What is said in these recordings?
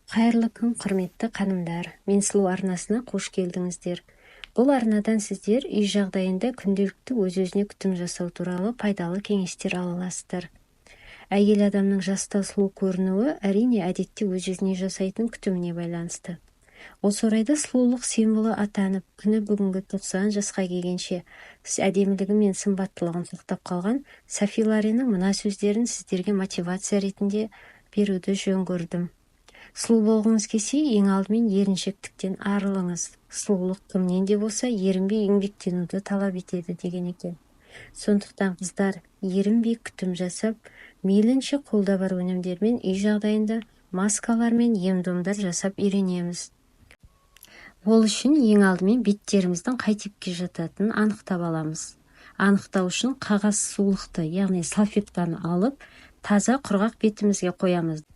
Қайырлы күн, құрметті ханымдар! Мен Сұлу арнасына қош келдіңіздер. Бұл арнадан сіздер үй жағдайында күнделікті өз-өзіне күтім жасау туралы пайдалы кеңестер ала аласыздар. Әйел адамның жаста сұлу көрінуі, әрине, әдетте өз-өзіне жасайтын күтіміне байланысты. Осы орайда сұлулық символы атанып, күні бүгінгі 90 жасқа келгенше әдемілігі мен сымбаттылығын сақтап қалған Софи Лореннің мына сөздерін сіздерге мотивация ретінде беруді жөн көрдім. Сұлу болғыңыз келсе, ең алдымен еріншектіктен арылыңыз. Сұлулық кімнен де болса ерінбей еңбектенуді талап етеді, деген екен. Сондықтан, қыздар, ерінбей күтім жасап, мейлінше қолда бар өнімдермен үй жағдайында маскалар мен ем-домдар жасап үйренеміз. Ол үшін ең алдымен беттеріміздің қай типке жататынын анықтап аламыз. Анықтау үшін қағаз сулықты, яғни салфетканы алып, таза құрғақ бетімізге қоямыз.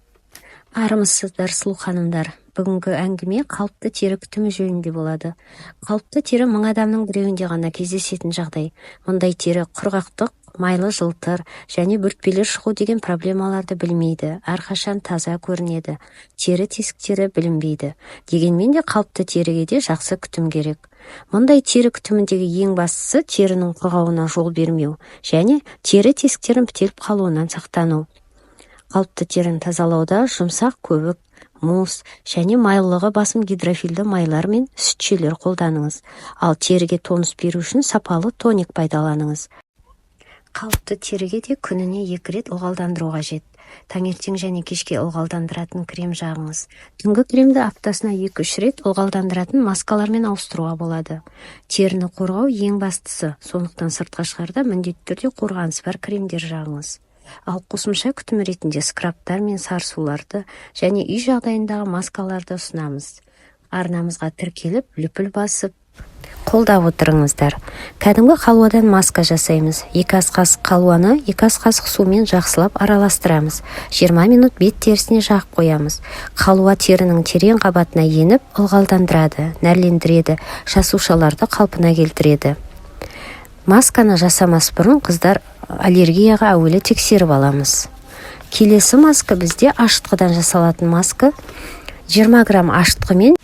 Армысыздар, сұлу ханымдар! Бүгінгі әңгіме қалыпты тері күтімі жөнінде болады. Қалыпты тері 1000 адамның біреуінде ғана кездесетін жағдай. Мұндай тері құрғақтық, майлы жылтыр және бөртпелер шығу деген проблемаларды білмейді, әрқашан таза көрінеді, тері тесіктері білінбейді. Дегенмен де қалыпты теріге де жақсы күтім керек. Мұндай тері күтіміндегі ең бастысы — терінің құрғауына жол бермеу және тері тесіктерінің бітеліп қалуынан сақтану. Қалыпты теріні тазалауда жұмсақ көбік, мусс және майлылығы басым гидрофильді майлар мен сүтшелер қолданыңыз. Ал теріге тонус беру үшін сапалы тоник пайдаланыңыз. Қалыпты теріге де күніне екі рет ылғалдандыру қажет. Таңертең және кешке ылғалдандыратын крем жағыңыз. Түнгі кремді аптасына 2-3 рет ылғалдандыратын маскалармен ауыстыруға болады. Теріні қорғау ең бастысы, сондықтан сыртқа шығарда міндетті түрде қорғанысы бар кремдер жағыңыз. Ал қосымша күтім ретінде скрабтар мен сарысуларды және үй жағдайындағы маскаларды ұсынамыз. Арнамызға тіркеліп, лүпіл басып, қолдап отырыңыздар. Кәдімгі халуадан маска жасаймыз. 2 ас қасық халуаны 2 ас қасық сумен жақсылап араластырамыз. 20 минут бет терісіне жағып қоямыз. Халуа терінің терең қабатына еніп, ылғалдандырады, нәрлендіреді, жасушаларды қалпына келтіреді. Масканы жасамас бұрын, қыздар, аллергияға әуелі тексеріп аламыз. Келесі маска бізде ашытқыдан жасалатын маска. 20 грамм ашытқы мен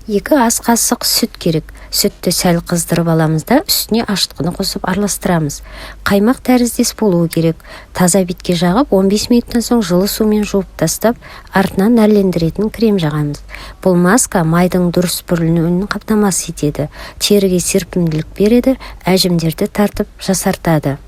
2 ас қасық сүт керек. Сүтті сәл қыздырып аламыз да, үстіне ашытқыны қосып араластырамыз. Қаймақ тәріздес болуы керек. Таза бетке жағып, 15 минуттан соң жылы сумен жуып тастап, артынан нәрлендіретін крем жағамыз. Бұл маска майдың дұрыс бөлінуін қамтамасыз етеді, теріге серпімділік береді, әжімдерді тартып, жасартады.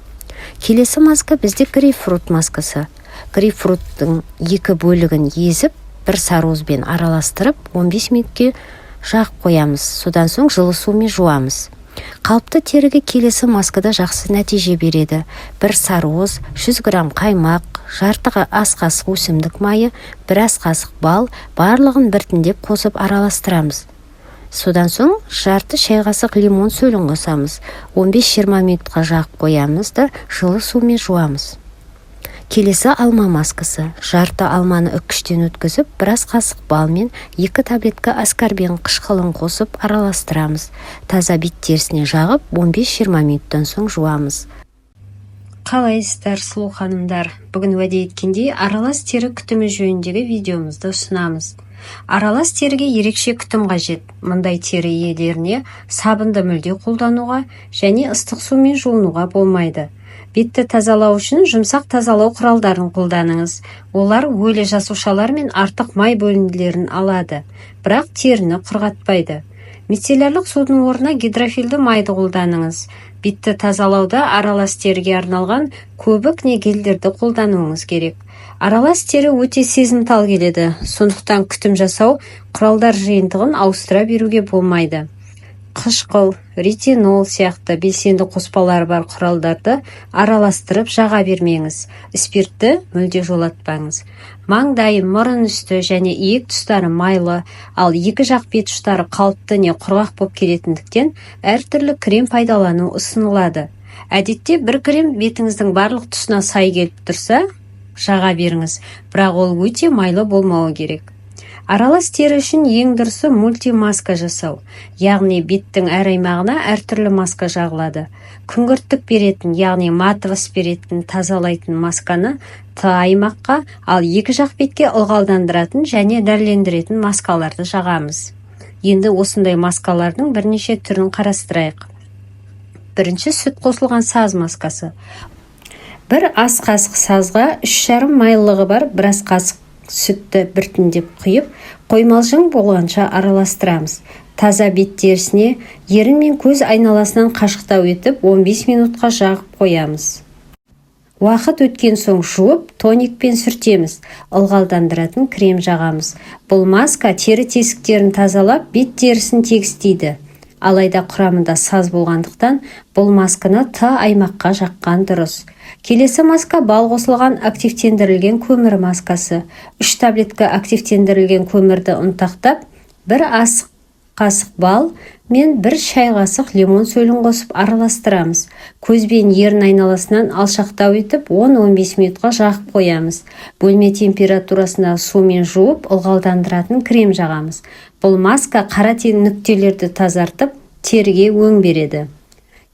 Келесі маска бізде грейпфрут маскасы. Грейпфруттың екі бөлігін езіп, бір сарыуызбен араластырып, 15 минутке жағып қоямыз. Содан соң жылы сумен жуамыз. Қалыпты теріге келесі маскада жақсы нәтиже береді. Бір сарыуыз, 100 грамм қаймақ, жарты ас қасық өсімдік майы, бір ас қасық бал, барлығын біртіндеп қосып араластырамыз. Содан соң жарты шай қасық лимон сөлін қосамыз. 15-20 минутқа жағып қоямыз да, жылы сумен жуамыз. Келесі алма маскасы. Жарты алманы үккіштен өткізіп, бір ас қасық бал мен 2 таблетка аскорбин қышқылын қосып араластырамыз. Таза бет терісіне жағып, 15-20 минуттан соң жуамыз. Қалайсыздар, сұлу ханымдар! Бүгін уәде еткендей, аралас тері күтімі жөніндегі видеомызды ұсынамыз. Аралас теріге ерекше күтім қажет. Мұндай тері иелеріне сабынды мүлде қолдануға және ыстық сумен жуынуға болмайды. Бетті тазалау үшін жұмсақ тазалау құралдарын қолданыңыз. Олар өлі жасушалар мен артық май бөлінділерін алады, бірақ теріні құрғатпайды. Мицеллярлық судың орнына гидрофильді майды қолданыңыз. Бетті тазалауда аралас теріге арналған көбік не гельдерді қолдануыңыз керек. Аралас тері өте сезімтал келеді, сондықтан күтім жасау құралдар жиынтығын ауыстыра беруге болмайды. Қышқыл, ретинол сияқты белсенді қоспалары бар құралдарды араластырып жаға бермеңіз. Спиртті мүлде жолатпаңыз. Маңдай, мұрын үсті және иек тұстары майлы, ал екі жақ бет ұштары қалыпты не құрғақ болып келетіндіктен, әртүрлі крем пайдалану ұсынылады. Әдетте бір крем бетіңіздің барлық тұсына сай келіп тұрса, жаға беріңіз, бірақ ол өте майлы болмауы керек. Аралас тері үшін ең дұрысы — мультимаска жасау, яғни беттің әр аймағына әртүрлі маска жағылады. Күңгірттік беретін, яғни матовость беретін, тазалайтын масканы Т аймаққа, ал екі жақ бетке ылғалдандыратын және нәрлендіретін маскаларды жағамыз. Енді осындай маскалардың бірнеше түрін қарастырайық. Бірінші, сүт қосылған саз маскасы. Бір ас қасық сазға 3,5 майлылығы бар бір ас қасық сүтті біртіндеп құйып, қоймалжың болғанша араластырамыз. Таза бет терісіне ерін мен көз айналасынан қашықтау етіп 15 минутқа жағып қоямыз. Уақыт өткен соң жуып, тоникпен сүртеміз, ылғалдандыратын крем жағамыз. Бұл маска тері тесіктерін тазалап, бет терісін тегістейді. Алайда құрамында саз болғандықтан бұл масканы Т аймаққа жаққан дұрыс. Келесі маска — бал қосылған активтендірілген көмір маскасы. 3 таблетка активтендірілген көмірді ұнтақтап, бір ас қасық бал мен бір шай қасық лимон сөлін қосып араластырамыз. Көз бен ерін айналасынан алшақтау етіп 10-15 минутқа жағып қоямыз. Бөлме температурасындағы сумен жуып, ылғалдандыратын крем жағамыз. Бұл маска қара нүктелерді тазартып, теріге өң береді.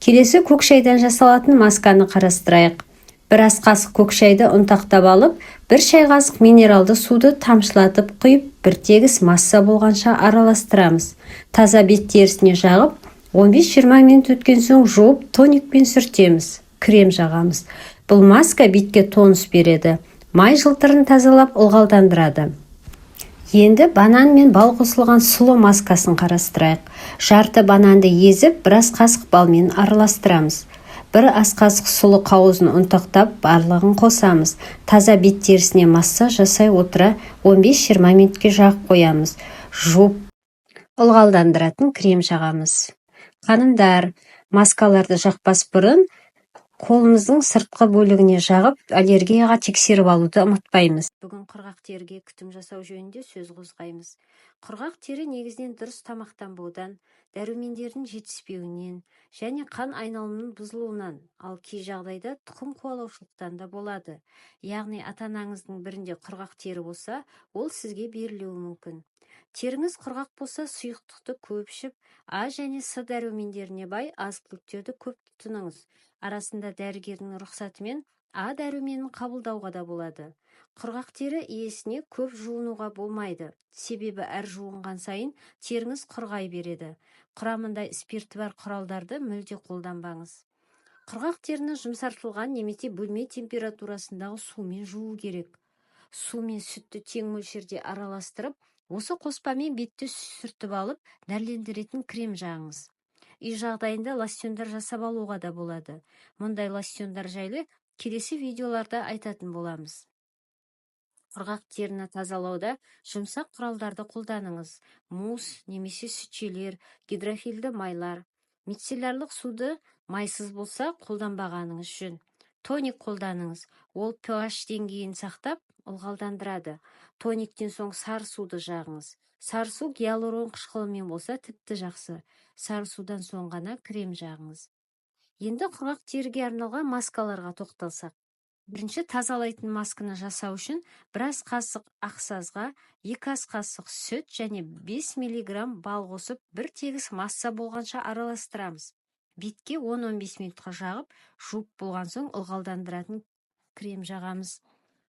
Келесі көк шайдан жасалатын масканы қарастырайық. Бір ас қасық көк шайды ұнтақтап алып, бір шай қасық минералды суды тамшылатып құйып, бір тегіс масса болғанша араластырамыз. Таза бет терісіне жағып, 15-20 минут өткен соң жуып, тоникпен сүртеміз, крем жағамыз. Бұл маска бетке тонус береді, май жылтырын тазалап, ылғалдандырады. Енді банан мен бал қосылған сұлы маскасын қарастырайық. Жарты бананды езіп, бір ас қасық балмен араластырамыз. Бір ас қасық сұлы қауызын ұнтақтап, барлығын қосамыз. Таза бет терісіне массаж жасай отыра 15-20 минутке жағып қоямыз. Жуып, ылғалдандыратын крем жағамыз. Ханымдар, маскаларды жақпас бұрын қолымыздың сыртқы бөлігіне жағып, аллергияға тексеріп алуды ұмытпаймыз. Бүгін құрғақ теріге күтім жасау жөнінде сөз қозғаймыз. Құрғақ тері негізінен дұрыс тамақтанбаудан, дәрумендердің жетіспеуінен және қан айналымының бұзылуынан, ал кей жағдайда тұқым қуалаушылықтан да болады. Яғни ата-анаңыздың бірінде құрғақ тері болса, ол сізге берілуі мүмкін. Теріңіз құрғақ болса, сұйықтықты көп ішіп, А және С дәрумендеріне бай азық-түліктерді көп тұтыныңыз. Арасында дәрігердің рұқсатымен А дәруменін қабылдауға да болады. Құрғақ тері иесіне көп жуынуға болмайды, себебі әр жуынған сайын теріңіз құрғай береді. Құрамында спирті бар құралдарды мүлде қолданбаңыз. Құрғақ теріні жұмсартылған немесе бөлме температурасындағы сумен жуу керек. Су мен сүтті тең мөлшерде араластырып, осы қоспамен бетті сүртіп алып, нәрлендіретін крем жағыңыз. Үй жағдайында лосьондар жасап алуға да болады. Мұндай лосьондар жайлы келесі видеоларда айтатын боламыз. Құрғақ теріні тазалауда жұмсақ құралдарды қолданыңыз: мусс немесе сүтшелер, гидрофильді майлар. Мицеллярлық суды майсыз болса, қолданбағаныңыз жөн. Тоник қолданыңыз, ол pH деңгейін сақтап, ылғалдандырады. Тониктен соң сары суды жағыңыз. Сары су гиалурон қышқылымен болса, тіпті жақсы. Сары судан соң ғана крем жағыңыз. Енді құрғақ теріге арналған маскаларға тоқталсақ. Бірінші, тазалайтын масканы жасау үшін бір ас қасық ақсазға 2 ас қасық сүт және 5 миллиграмм бал қосып, бір тегіс масса болғанша араластырамыз. Бетке 10-15 минутқа жағып, жуып болған соң ылғалдандыратын крем жағамыз.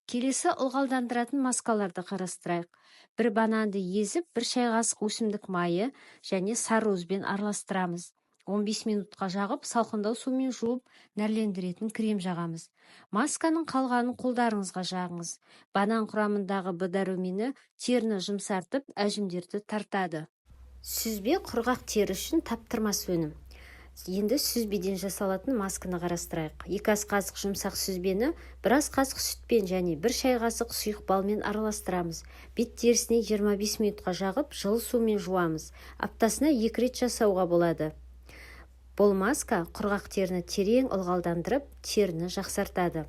Келесі ылғалдандыратын маскаларды қарастырайық. Бір бананды езіп, бір шай қасық өсімдік майы және сары уызбен араластырамыз. 15 минутқа жағып, салқындау сумен жуып, нәрлендіретін крем жағамыз. Масканың қалғанын қолдарыңызға жағыңыз. Банан құрамындағы Б дәрумені теріні жұмсартып, әжімдерді тартады. Сүзбе құрғақ тері үшін таптырмас өнім. Енді сүзбеден жасалатын масканы қарастырайық. 2 ас қасық жұмсақ сүзбені бір ас қасық сүтпен және бір шай қасық сұйық балмен араластырамыз. Бет терісіне 25 минутқа жағып, жылы сумен жуамыз. Аптасына 2 рет жасауға болады. Бұл маска құрғақ теріні терең ылғалдандырып, теріні жақсартады.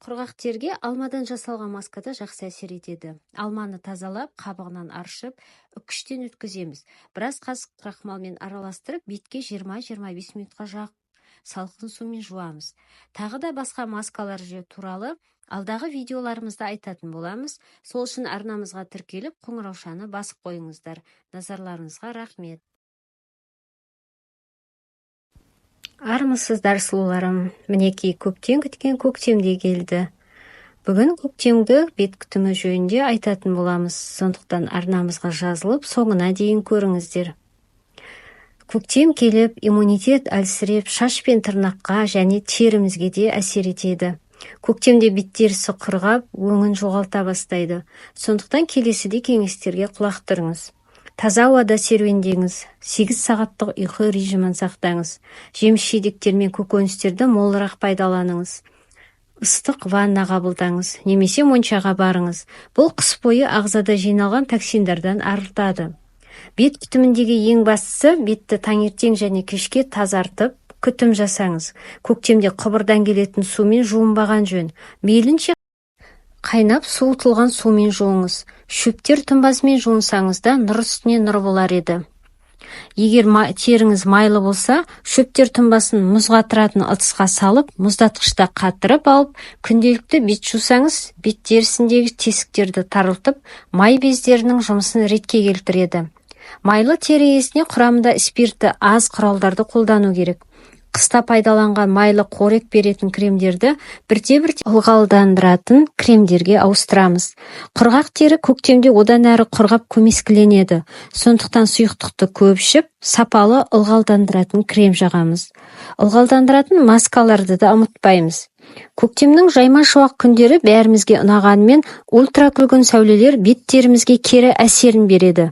Құрғақ теріге алмадан жасалған маска да жақсы әсер етеді. Алманы тазалап, қабығынан аршып, үккіштен өткіземіз. Біраз қасық крахмалмен араластырып, бетке 20-25 минутқа жағып, салқын сумен жуамыз. Тағы да басқа маскалар туралы алдағы видеоларымызда айтатын боламыз. Сол үшін арнамызға тіркеліп, қоңыраушаны басып қойыңыздар. Назарларыңызға рахмет. Армысыздар, сұлуларым! Мінекей, көптен күткен көктем де келді. Бүгін көктемгі бет күтімі жөнінде айтатын боламыз. Сондықтан арнамызға жазылып, соңына дейін көріңіздер. Көктем келіп, иммунитет әлсіреп, шаш пен тырнаққа және терімізге де әсер етеді. Көктемде бет терісі құрғап, өңін жоғалта бастайды. Сондықтан келесідей кеңестерге құлақ түріңіз. Таза ауада серуендеңіз, 8 сағаттық ұйқы режимін сақтаңыз. Жеміс-жидектер мен көкөністерді молырақ пайдаланыңыз. Ыстық ванна қабылдаңыз немесе моншаға барыңыз. Бұл қыс бойы ағзада жиналған токсиндардан арылтады. Бет күтіміндегі ең бастысы бетті таңертең және кешке тазартып, күтім жасаңыз. Көктемде құбырдан келетін сумен жуынбаған жөн. Мейлінше қайнап суытылған сумен жуыңыз. Шөптер тұнбасымен жуынсаңыз да нұр үстіне нұр болар еді. Егер теріңіз майлы болса, шөптер тұнбасын мұз қатыратын ыдысқа салып, мұздатқышта қатырып алып, күнделікті бет жусаңыз, бет терісіндегі тесіктерді тарылтып, май бездерінің жұмысын ретке келтіреді. Майлы тері иесіне құрамында спирті аз құралдарды қолдану керек. Қыста пайдаланған майлы қорек беретін кремдерді бірте-бірте ылғалдандыратын кремдерге ауыстырамыз. Құрғақ тері көктемде одан әрі құрғап көмескіленеді. Сондықтан сұйықтықты көп ішіп, сапалы ылғалдандыратын крем жағамыз. Ылғалдандыратын маскаларды да ұмытпаймыз. Көктемнің жайма шуақ күндері бәрімізге ұнағанымен, ультракүлгін сәулелер бет терімізге кері әсерін береді.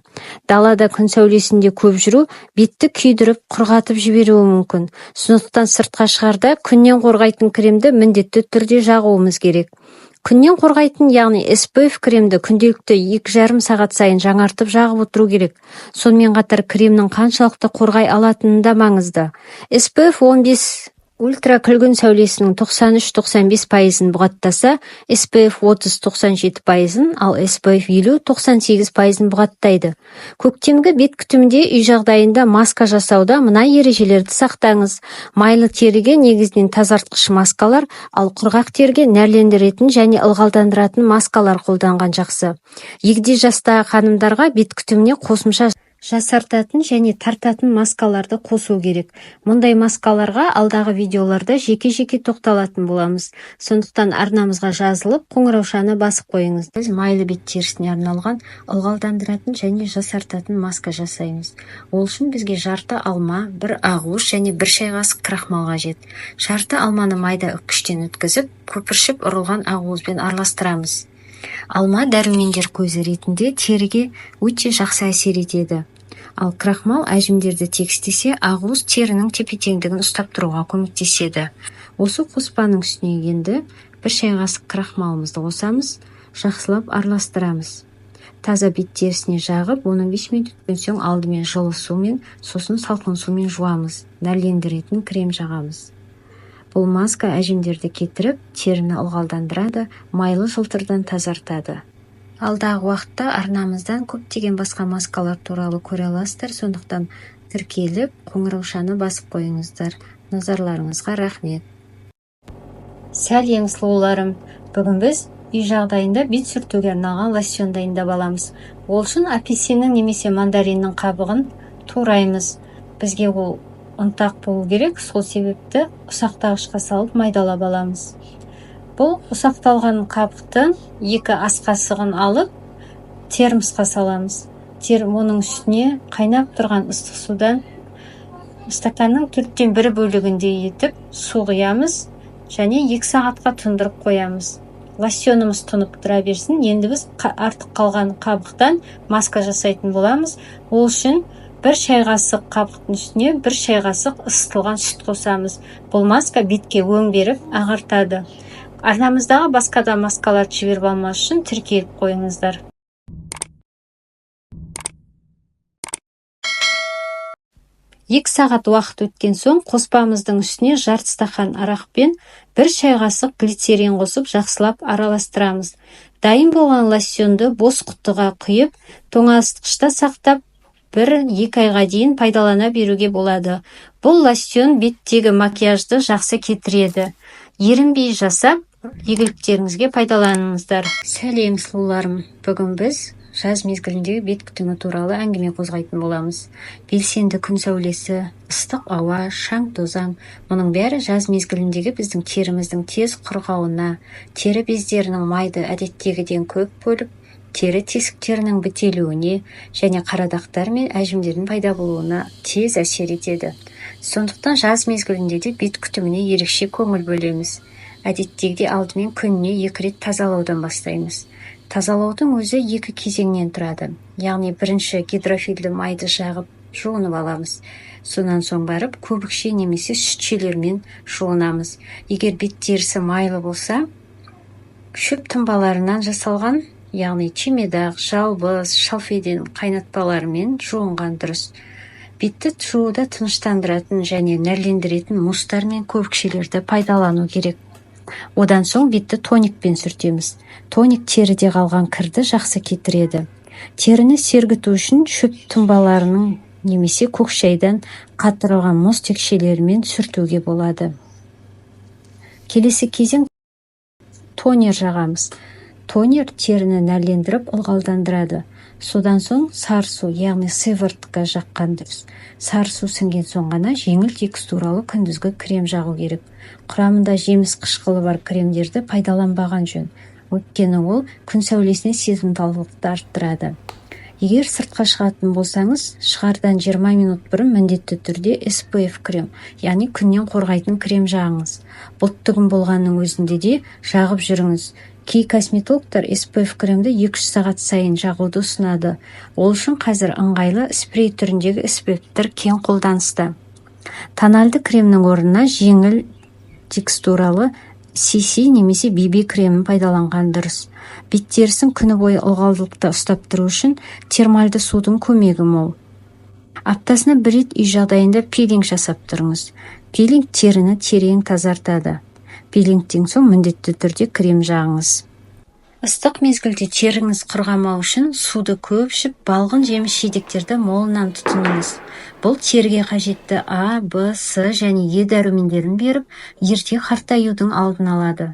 Далада күн сәулесінде көп жүру бетті күйдіріп, құрғатып жіберуі мүмкін. Сондықтан сыртқа шығарда күннен қорғайтын кремді міндетті түрде жағуымыз керек. Күннен қорғайтын, яғни SPF кремді күнделікті 2,5 сағат сайын жаңартып жағып отыру керек. Сонымен қатар кремнің қаншалықты қорғай алатыны да маңызды. SPF 15 ультракүлгін сәулесінің 93-95%-ын бұғаттаса, SPF 30 97%-ын, ал SPF 50 98%-ын бұғаттайды. Көктемгі бет күтімінде үй жағдайында маска жасауда мына ережелерді сақтаңыз. Майлы теріге негізінен тазартқыш маскалар, ал құрғақ теріге нәрлендіретін және ылғалдандыратын маскалар қолданған жақсы. Егде жастағы ханымдарға бет күтіміне қосымша жасартатын және тартатын маскаларды қосу керек. Мұндай маскаларға алдағы видеоларда жеке-жеке тоқталатын боламыз. Сондықтан арнамызға жазылып, қоңыраушаны басып қойыңыз. Біз майлы бет терісіне арналған ылғалдандыратын және жасартатын маска жасаймыз. Ол үшін бізге жарты алма, бір ақуыз және бір шай қасық крахмал қажет. Жарты алманы майда үккіштен өткізіп, көпіршіп ұрылған ақуызбен араластырамыз. Алма дәрумендер көзі ретінде теріге өте жақсы әсер етеді. Ал крахмал әжімдерді тегістесе, ақуыз терінің тепе-теңдігін ұстап тұруға көмектеседі. Осы қоспаның үстіне енді бір шай қасық крахмалымызды қосамыз, жақсылап араластырамыз. Таза бет терісіне жағып, 15 минут өткен соң алдымен жылы сумен, сосын салқын сумен жуамыз. Нәрлендіретін крем жағамыз. Бұл маска әжімдерді кетіріп, теріні ылғалдандырады, майлы жылтырдан тазартады. Алдағы уақытта арнамыздан көптеген басқа маскалар туралы көре аласыздар, сондықтан тіркеліп, қоңыраушаны басып қойыңыздар. Назарларыңызға рахмет. Сәлем, сұлуларым! Бүгін біз үй жағдайында бет сүртуге арналған лосьон дайындап аламыз. Ол үшін апельсиннің немесе мандариннің қабығын тураймыз. Бізге ол ұнтақ болу керек, сол себепті ұсақтағышқа салып майдалап аламыз. Бұл ұсақталған қабықтың 2 ас қасығын алып термосқа саламыз. Оның үстіне қайнап тұрған ыстық судан стаканның 1/4 бөлігіндей етіп су құямыз және 2 сағатқа тұндырып қоямыз. Лосьонымыз тұнып тұра берсін. Енді біз артық қалған қабықтан маска жасайтын боламыз. Ол үшін бір шай қасық қабықтың үстіне бір шай қасық ысытылған сүт қосамыз. Бұл маска бетке өң беріп ағартады. Арнамыздағы басқа да маскаларды жіберіп алмас үшін тіркеліп қойыңыздар. 2 сағат уақыт өткен соң қоспамыздың үстіне жарты стақан арақ пен бір шай қасық глицерин қосып жақсылап араластырамыз. Дайын болған лосьонды бос құтыға құйып, тоңазытқышта сақтап 1-2 айға дейін пайдалана беруге болады. Бұл лосьон беттегі макияжды жақсы кетіреді. Ерінбей жасап, игіліктеріңізге пайдаланыңыздар. Сәлем, сұлуларым! Бүгін біз жаз мезгіліндегі бет күтімі туралы әңгіме қозғайтын боламыз. Белсенді күн сәулесі, ыстық ауа, шаң-тозаң – мұның бәрі жаз мезгіліндегі біздің теріміздің тез құрғауына, тері бездерінің майды әдеттегіден көп бөліп, тері тесіктерінің бітелуіне және қара дақтар мен әжімдердің пайда болуына тез әсер етеді. Сондықтан жаз мезгілінде де бет күтіміне ерекше көңіл бөлеміз. Әдеттегідей алдымен күніне 2 рет тазалаудан бастаймыз. Тазалаудың өзі 2 кезеңнен тұрады. Яғни бірінші гидрофильді майды жағып жуынып аламыз. Сонан соң барып көбікше немесе сүтшелермен жуынамыз. Егер бет терісі майлы болса, шөп тұнбаларынан жасалған, яғни чемедақ, жалбыз, шалфейден қайнатпаларымен жуынған дұрыс. Бетті жууда тыныштандыратын және нәрлендіретін мусстар мен көбікшелерді пайдалану керек. Одан соң бетті тоникпен сүртеміз. Тоник теріде қалған кірді жақсы кетіреді. Теріні сергіту үшін шөп тұнбаларының немесе көк шайдан қатырылған мұз текшелерімен сүртуге болады. Келесі кезең тонер жағамыз. Тонер теріні нәрлендіріп ылғалдандырады. Содан соң сары су, яғни сыворотка жаққан дұрыс. Сары су сіңген соң ғана жеңіл текстуралы күндізгі крем жағу керек. Құрамында жеміс қышқылы бар кремдерді пайдаланбаған жөн. Өйткені ол күн сәулесіне сезімталдықты арттырады. Егер сыртқа шығатын болсаңыз, шығардан 20 минут бұрын міндетті түрде SPF крем, яғни күннен қорғайтын крем жағыңыз. Бұлтты күн болғанның өзінде де жағып жүріңіз. Кей косметологтар SPF кремді 2-3 сағат сайын жағуды ұсынады. Ол үшін қазір ыңғайлы спрей түріндегі SPF-тер кең қолданыста. Тональды кремнің орнына жеңіл текстуралы CC немесе BB кремін пайдаланған дұрыс. Бет терісін күні бойы ылғалдылықта ұстап тұру үшін термальды судың көмегі мол. Аптасына бір рет үй жағдайында пилинг жасап тұрыңыз. Пилинг теріні терең тазартады. Пилингтен соң міндетті түрде крем жағыңыз. Ыстық мезгілде теріңіз құрғамау үшін суды көп ішіп, балғын жеміс-жидектерді молынан тұтыныңыз. Бұл теріге қажетті А, Б, С және Е дәрумендерін беріп, ерте қартаюдың алдын алады.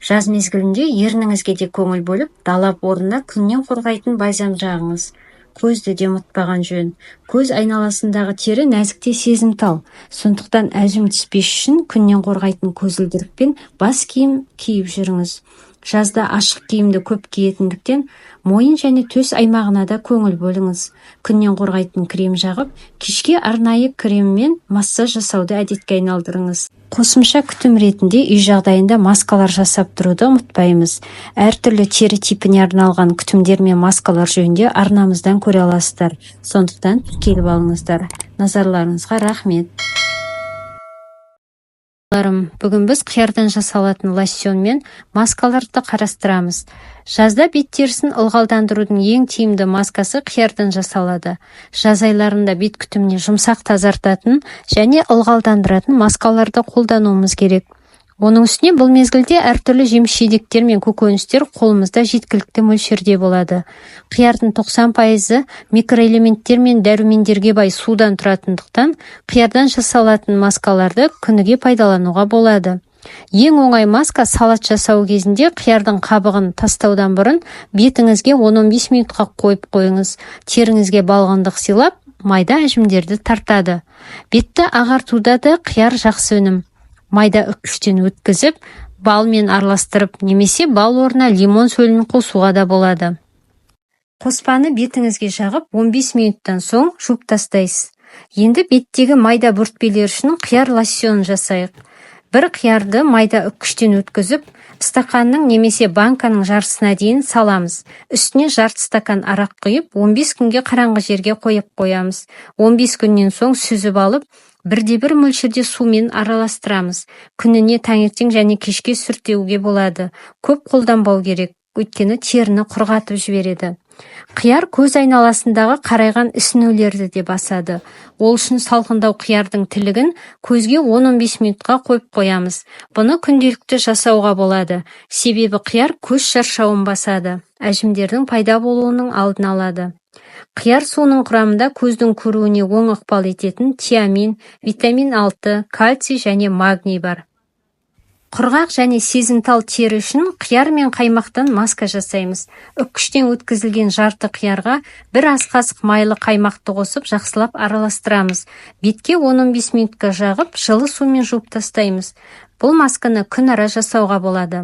Жаз мезгілінде ерніңізге де көңіл бөліп, далап орнына күннен қорғайтын бальзам жағыңыз. Көзді де ұмытпаған жөн. Көз айналасындағы тері нәзік те сезімтал. Сондықтан әжім түспес үшін күннен қорғайтын көзілдірік пен бас киім киіп жүріңіз. Жазда ашық киімді көп киетіндіктен мойын және төс аймағына да көңіл бөліңіз. Күннен қорғайтын крем жағып, кешке арнайы креммен массаж жасауды әдетке айналдырыңыз. Қосымша күтім ретінде үй жағдайында маскалар жасап тұруды ұмытпаймыз. Әртүрлі тері типіне арналған күтімдер мен маскалар жөнінде арнамыздан көре аласыздар. Сондықтан тіркеліп алыңыздар. Назарларыңызға рахмет. Бүгін біз қиярдан жасалатын лосьон мен маскаларды қарастырамыз. Жазда бет терісін ылғалдандырудың ең тиімді маскасы қиярдан жасалады. Жаз айларында бет күтіміне жұмсақ тазартатын және ылғалдандыратын маскаларды қолдануымыз керек. Оның үстіне бұл мезгілде әртүрлі жеміс-жидектер мен көкөністер қолымызда жеткілікті мөлшерде болады. Қиярдың 90% микроэлементтер мен дәрумендерге бай судан тұратындықтан, қиярдан жасалатын маскаларды күніге пайдалануға болады. Ең оңай маска: салат жасау кезінде қиярдың қабығын тастаудан бұрын бетіңізге 10-15 минутқа қойып қойыңыз. Теріңізге балғындық сыйлап, майда әжімдерді тартады. Бетті ағартуда да қияр жақсы өнім. Майда үккіштен өткізіп, балмен араластырып немесе бал орнына лимон сөлін қосуға да болады. Қоспаны бетіңізге жағып, 15 минуттан соң жуып тастайсыз. Енді беттегі майда бөртпелер үшін қияр лосьонын жасайық. Бір қиярды майда үккіштен өткізіп, стақанның немесе банканың жартысына дейін саламыз. Үстіне жарты стакан арақ құйып, 15 күнге қараңғы жерге қойып қоямыз. 15 күннен соң сүзіп алып, бірде-бір мөлшерде сумен араластырамыз. Күніне таңертең және кешке сүртуге болады. Көп қолданбау керек, өйткені теріні құрғатып жібереді. Қияр көз айналасындағы қарайған ісінулерді де басады. Ол үшін салқындау қиярдың тілігін көзге 10-15 минутқа қойып қоямыз. Бұны күнделікті жасауға болады. Себебі қияр көз шаршауын басады, әжімдердің пайда болуының алдын алады. Қияр суының құрамында көздің көруіне оң ықпал ететін тиамин, витамин 6, кальций және магний бар. Құрғақ және сезімтал тері үшін қияр мен қаймақтан маска жасаймыз. Үккіштен өткізілген жарты қиярға бір ас қасық майлы қаймақты қосып, жақсылап араластырамыз. Бетке 10-15 минутқа жағып, жылы сумен жуып тастаймыз. Бұл масканы күн ара жасауға болады.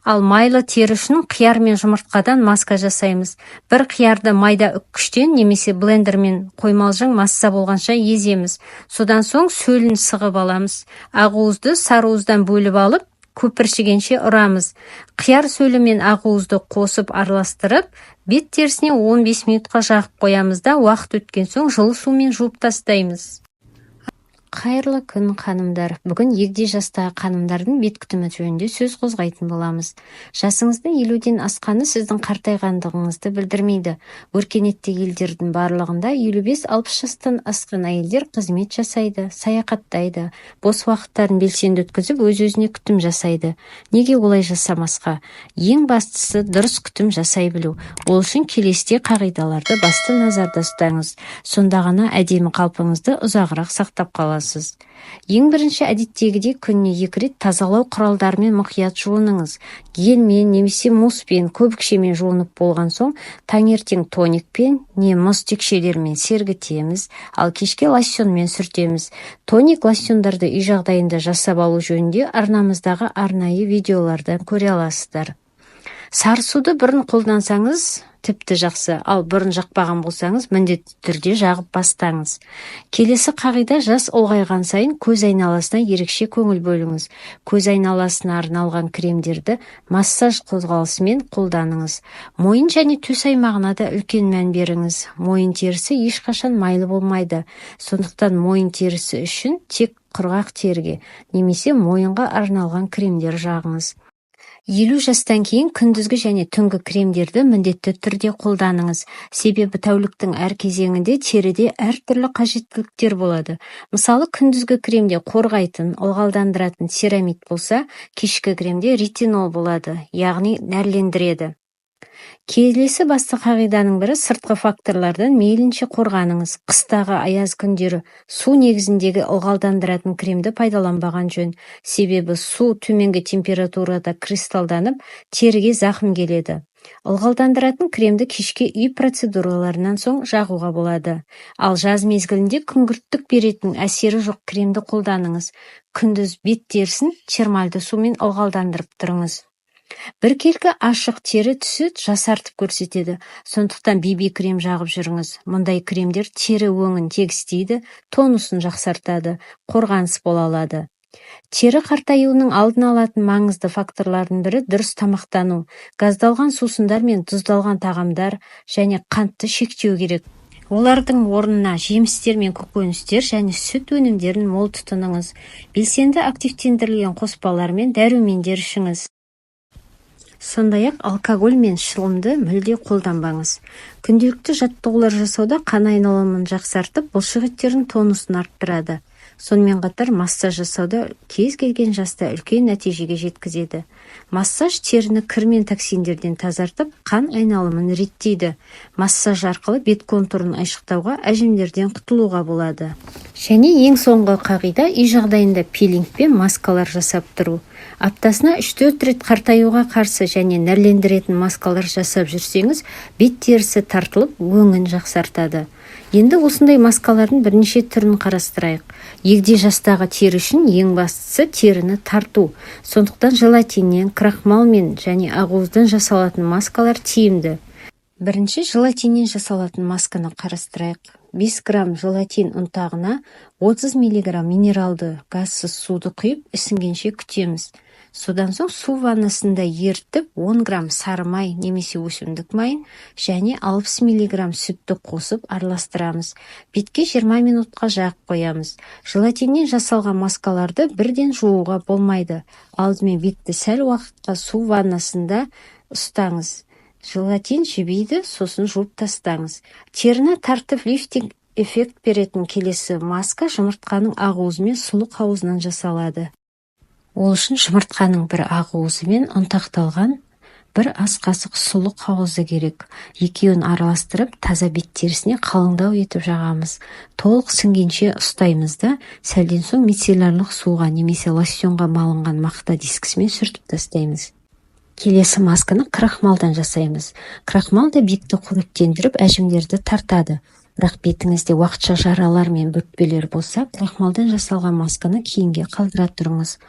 Ал майлы тері үшін қияр мен жұмыртқадан маска жасаймыз. Бір қиярды майда үккіштен немесе блендермен қоймалжың масса болғанша еземіз. Содан соң сөлін сығып аламыз. Ақуызды сарыуыздан бөліп алып, көпіршігенше ұрамыз. Қияр сөлі мен ақуызды қосып араластырып, бет терісіне 15 минутқа жағып қоямыз да, уақыт өткен соң жылы сумен жуып тастаймыз. Қайырлы күн, ханымдар! Бүгін егде жастағы ханымдардың бет күтімі жөнінде сөз қозғайтын боламыз. Жасыңыздың 50-ден асқаны сіздің қартайғандығыңызды білдірмейді. Өркениетті елдердің барлығында 55-60 жастан асқан әйелдер қызмет жасайды, саяхаттайды, бос уақыттарын белсенді өткізіп, өз-өзіне күтім жасайды. Неге олай жасамасқа? Ең бастысы дұрыс күтім жасай білу. Ол үшін келесідей қағидаларды басты назарда ұстаңыз. Сонда ғана әдемі қалпыңызды ұзағырақ сақтап қаласыз. Ең бірінші, әдеттегідей күніне 2 рет тазалау құралдарымен мұқият жуыныңыз. Гельмен немесе мусспен, көбікшемен жуынып болған соң, таңертең тоникпен не мұз текшелерімен сергітеміз, ал кешке лосьонмен сүртеміз. Тоник, лосьондарды үй жағдайында жасап алу жөнінде арнамыздағы арнайы видеолардан көре аласыздар. Сары суды бұрын қолдансаңыз тіпті жақсы, ал бұрын жақпаған болсаңыз, міндетті түрде жағып бастаңыз. Келесі қағида: жас ұлғайған сайын көз айналасына ерекше көңіл бөліңіз. Көз айналасына арналған кремдерді массаж қозғалысымен қолданыңыз. Мойын және төс аймағына да үлкен мән беріңіз. Мойын терісі ешқашан майлы болмайды. Сондықтан мойын терісі үшін тек құрғақ теріге немесе мойынға арналған кремдер жағыңыз. 50 жастан кейін күндізгі және түнгі кремдерді міндетті түрде қолданыңыз. Себебі тәуліктің әр кезеңінде теріде әртүрлі қажеттіліктер болады. Мысалы, күндізгі кремде қорғайтын, ылғалдандыратын церамид болса, кешкі кремде ретинол болады, яғни нәрлендіреді. Келесі басты қағиданың бірі: сыртқы факторлардан мейлінше қорғаныңыз. Қыстағы аяз күндері су негізіндегі ылғалдандыратын кремді пайдаланбаған жөн. Себебі су төменгі температурада кристалданып, теріге зақым келеді. Ылғалдандыратын кремді кешке үй процедураларынан соң жағуға болады. Ал жаз мезгілінде күңгірттік беретін әсері жоқ кремді қолданыңыз. Күндіз бет терісін термальды сумен ылғалдандырып тұрыңыз. Біркелкі ашық тері түсі жасартып көрсетеді. Сондықтан BB крем жағып жүріңіз. Мұндай кремдер тері өңін тегістейді, тонусын жақсартады, қорғаныс бола алады. Тері қартаюының алдын алатын маңызды факторлардың бірі дұрыс тамақтану. Газдалған сусындар мен тұздалған тағамдар және қантты шектеу керек. Олардың орнына жемістер мен көкөністер және сүт өнімдерін мол тұтыныңыз. Белсенді активтендірілген қоспалар мен дәрумендер ішіңіз. Сондай-ақ алкоголь мен шылымды мүлде қолданбаңыз. Күнделікті жаттығулар жасауда қан айналымын жақсартып, бұлшық еттердің тонусын арттырады. Сонымен қатар массаж жасауда кез келген жаста үлкен нәтижеге жеткізеді. Массаж теріні кір мен токсиндерден тазартып, қан айналымын реттейді. Массаж арқылы бет контурын айшықтауға, әжімдерден құтылуға болады. Және ең соңғы қағида: үй жағдайында пилинг пен маскалар жасап тұру. Аптасына 3-4 рет қартаюға қарсы және нәрлендіретін маскалар жасап жүрсеңіз, бет терісі тартылып, өңін жақсартады. Енді осындай маскалардың бірнеше түрін қарастырайық. Егде жастағы тері үшін ең бастысы теріні тарту. Сондықтан желатиннен, крахмалмен және ақуыздан жасалатын маскалар тиімді. Бірінші желатиннен жасалатын масканы қарастырайық. 5 грамм желатин ұнтағына 30 миллиграмм минералды газсыз суды құйып, ісінгенше күтеміз. Содан соң су ваннасында ерітіп, 10 грамм сары май немесе өсімдік майын және 60 миллиграмм сүтті қосып араластырамыз. Бетке 20 минутқа жағып қоямыз. Желатиннен жасалған маскаларды бірден жууға болмайды. Алдымен бетті сәл уақытқа су ваннасында ұстаңыз. Желатин жібиді, сосын жуып тастаңыз. Теріні тартып, лифтинг эффект беретін келесі маска жұмыртқаның ақуызы мен сұлы қауызынан жасалады. Ол үшін жұмыртқаның бір ақуызы мен ұнтақталған 1 ас қасық сұлы қауызы керек. Екеуін араластырып, таза бет терісіне қалыңдау етіп жағамыз. Толық сіңгенше ұстаймыз да, сәлден соң мицеллярлық суға немесе лосьонға малынған мақта дискісімен сүртіп тастаймыз. Келесі масканы крахмалдан жасаймыз. Крахмал да бетті қоректендіріп, әжімдерді тартады. Бірақ бетіңізде уақытша жаралар мен бөртпелер болса, крахмалдан жасалған масканы кейінге қалдыра тұрыңыз.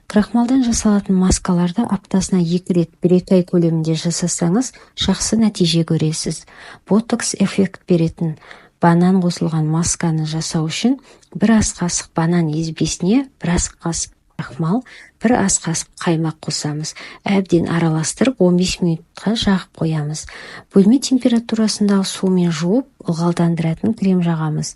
Крахмалдан жасалатын маскаларды аптасына 2 рет 1-2 ай көлемінде жасасаңыз, жақсы нәтиже көресіз. Ботокс эффект беретін банан қосылған масканы жасау үшін 1 ас қасық банан езбесіне 1 ас қасық крахмал, 1 ас қасық қаймақ қосамыз. Әбден араластырып 15 минутқа жағып қоямыз. Бөлме температурасындағы сумен жуып, ылғалдандыратын крем жағамыз.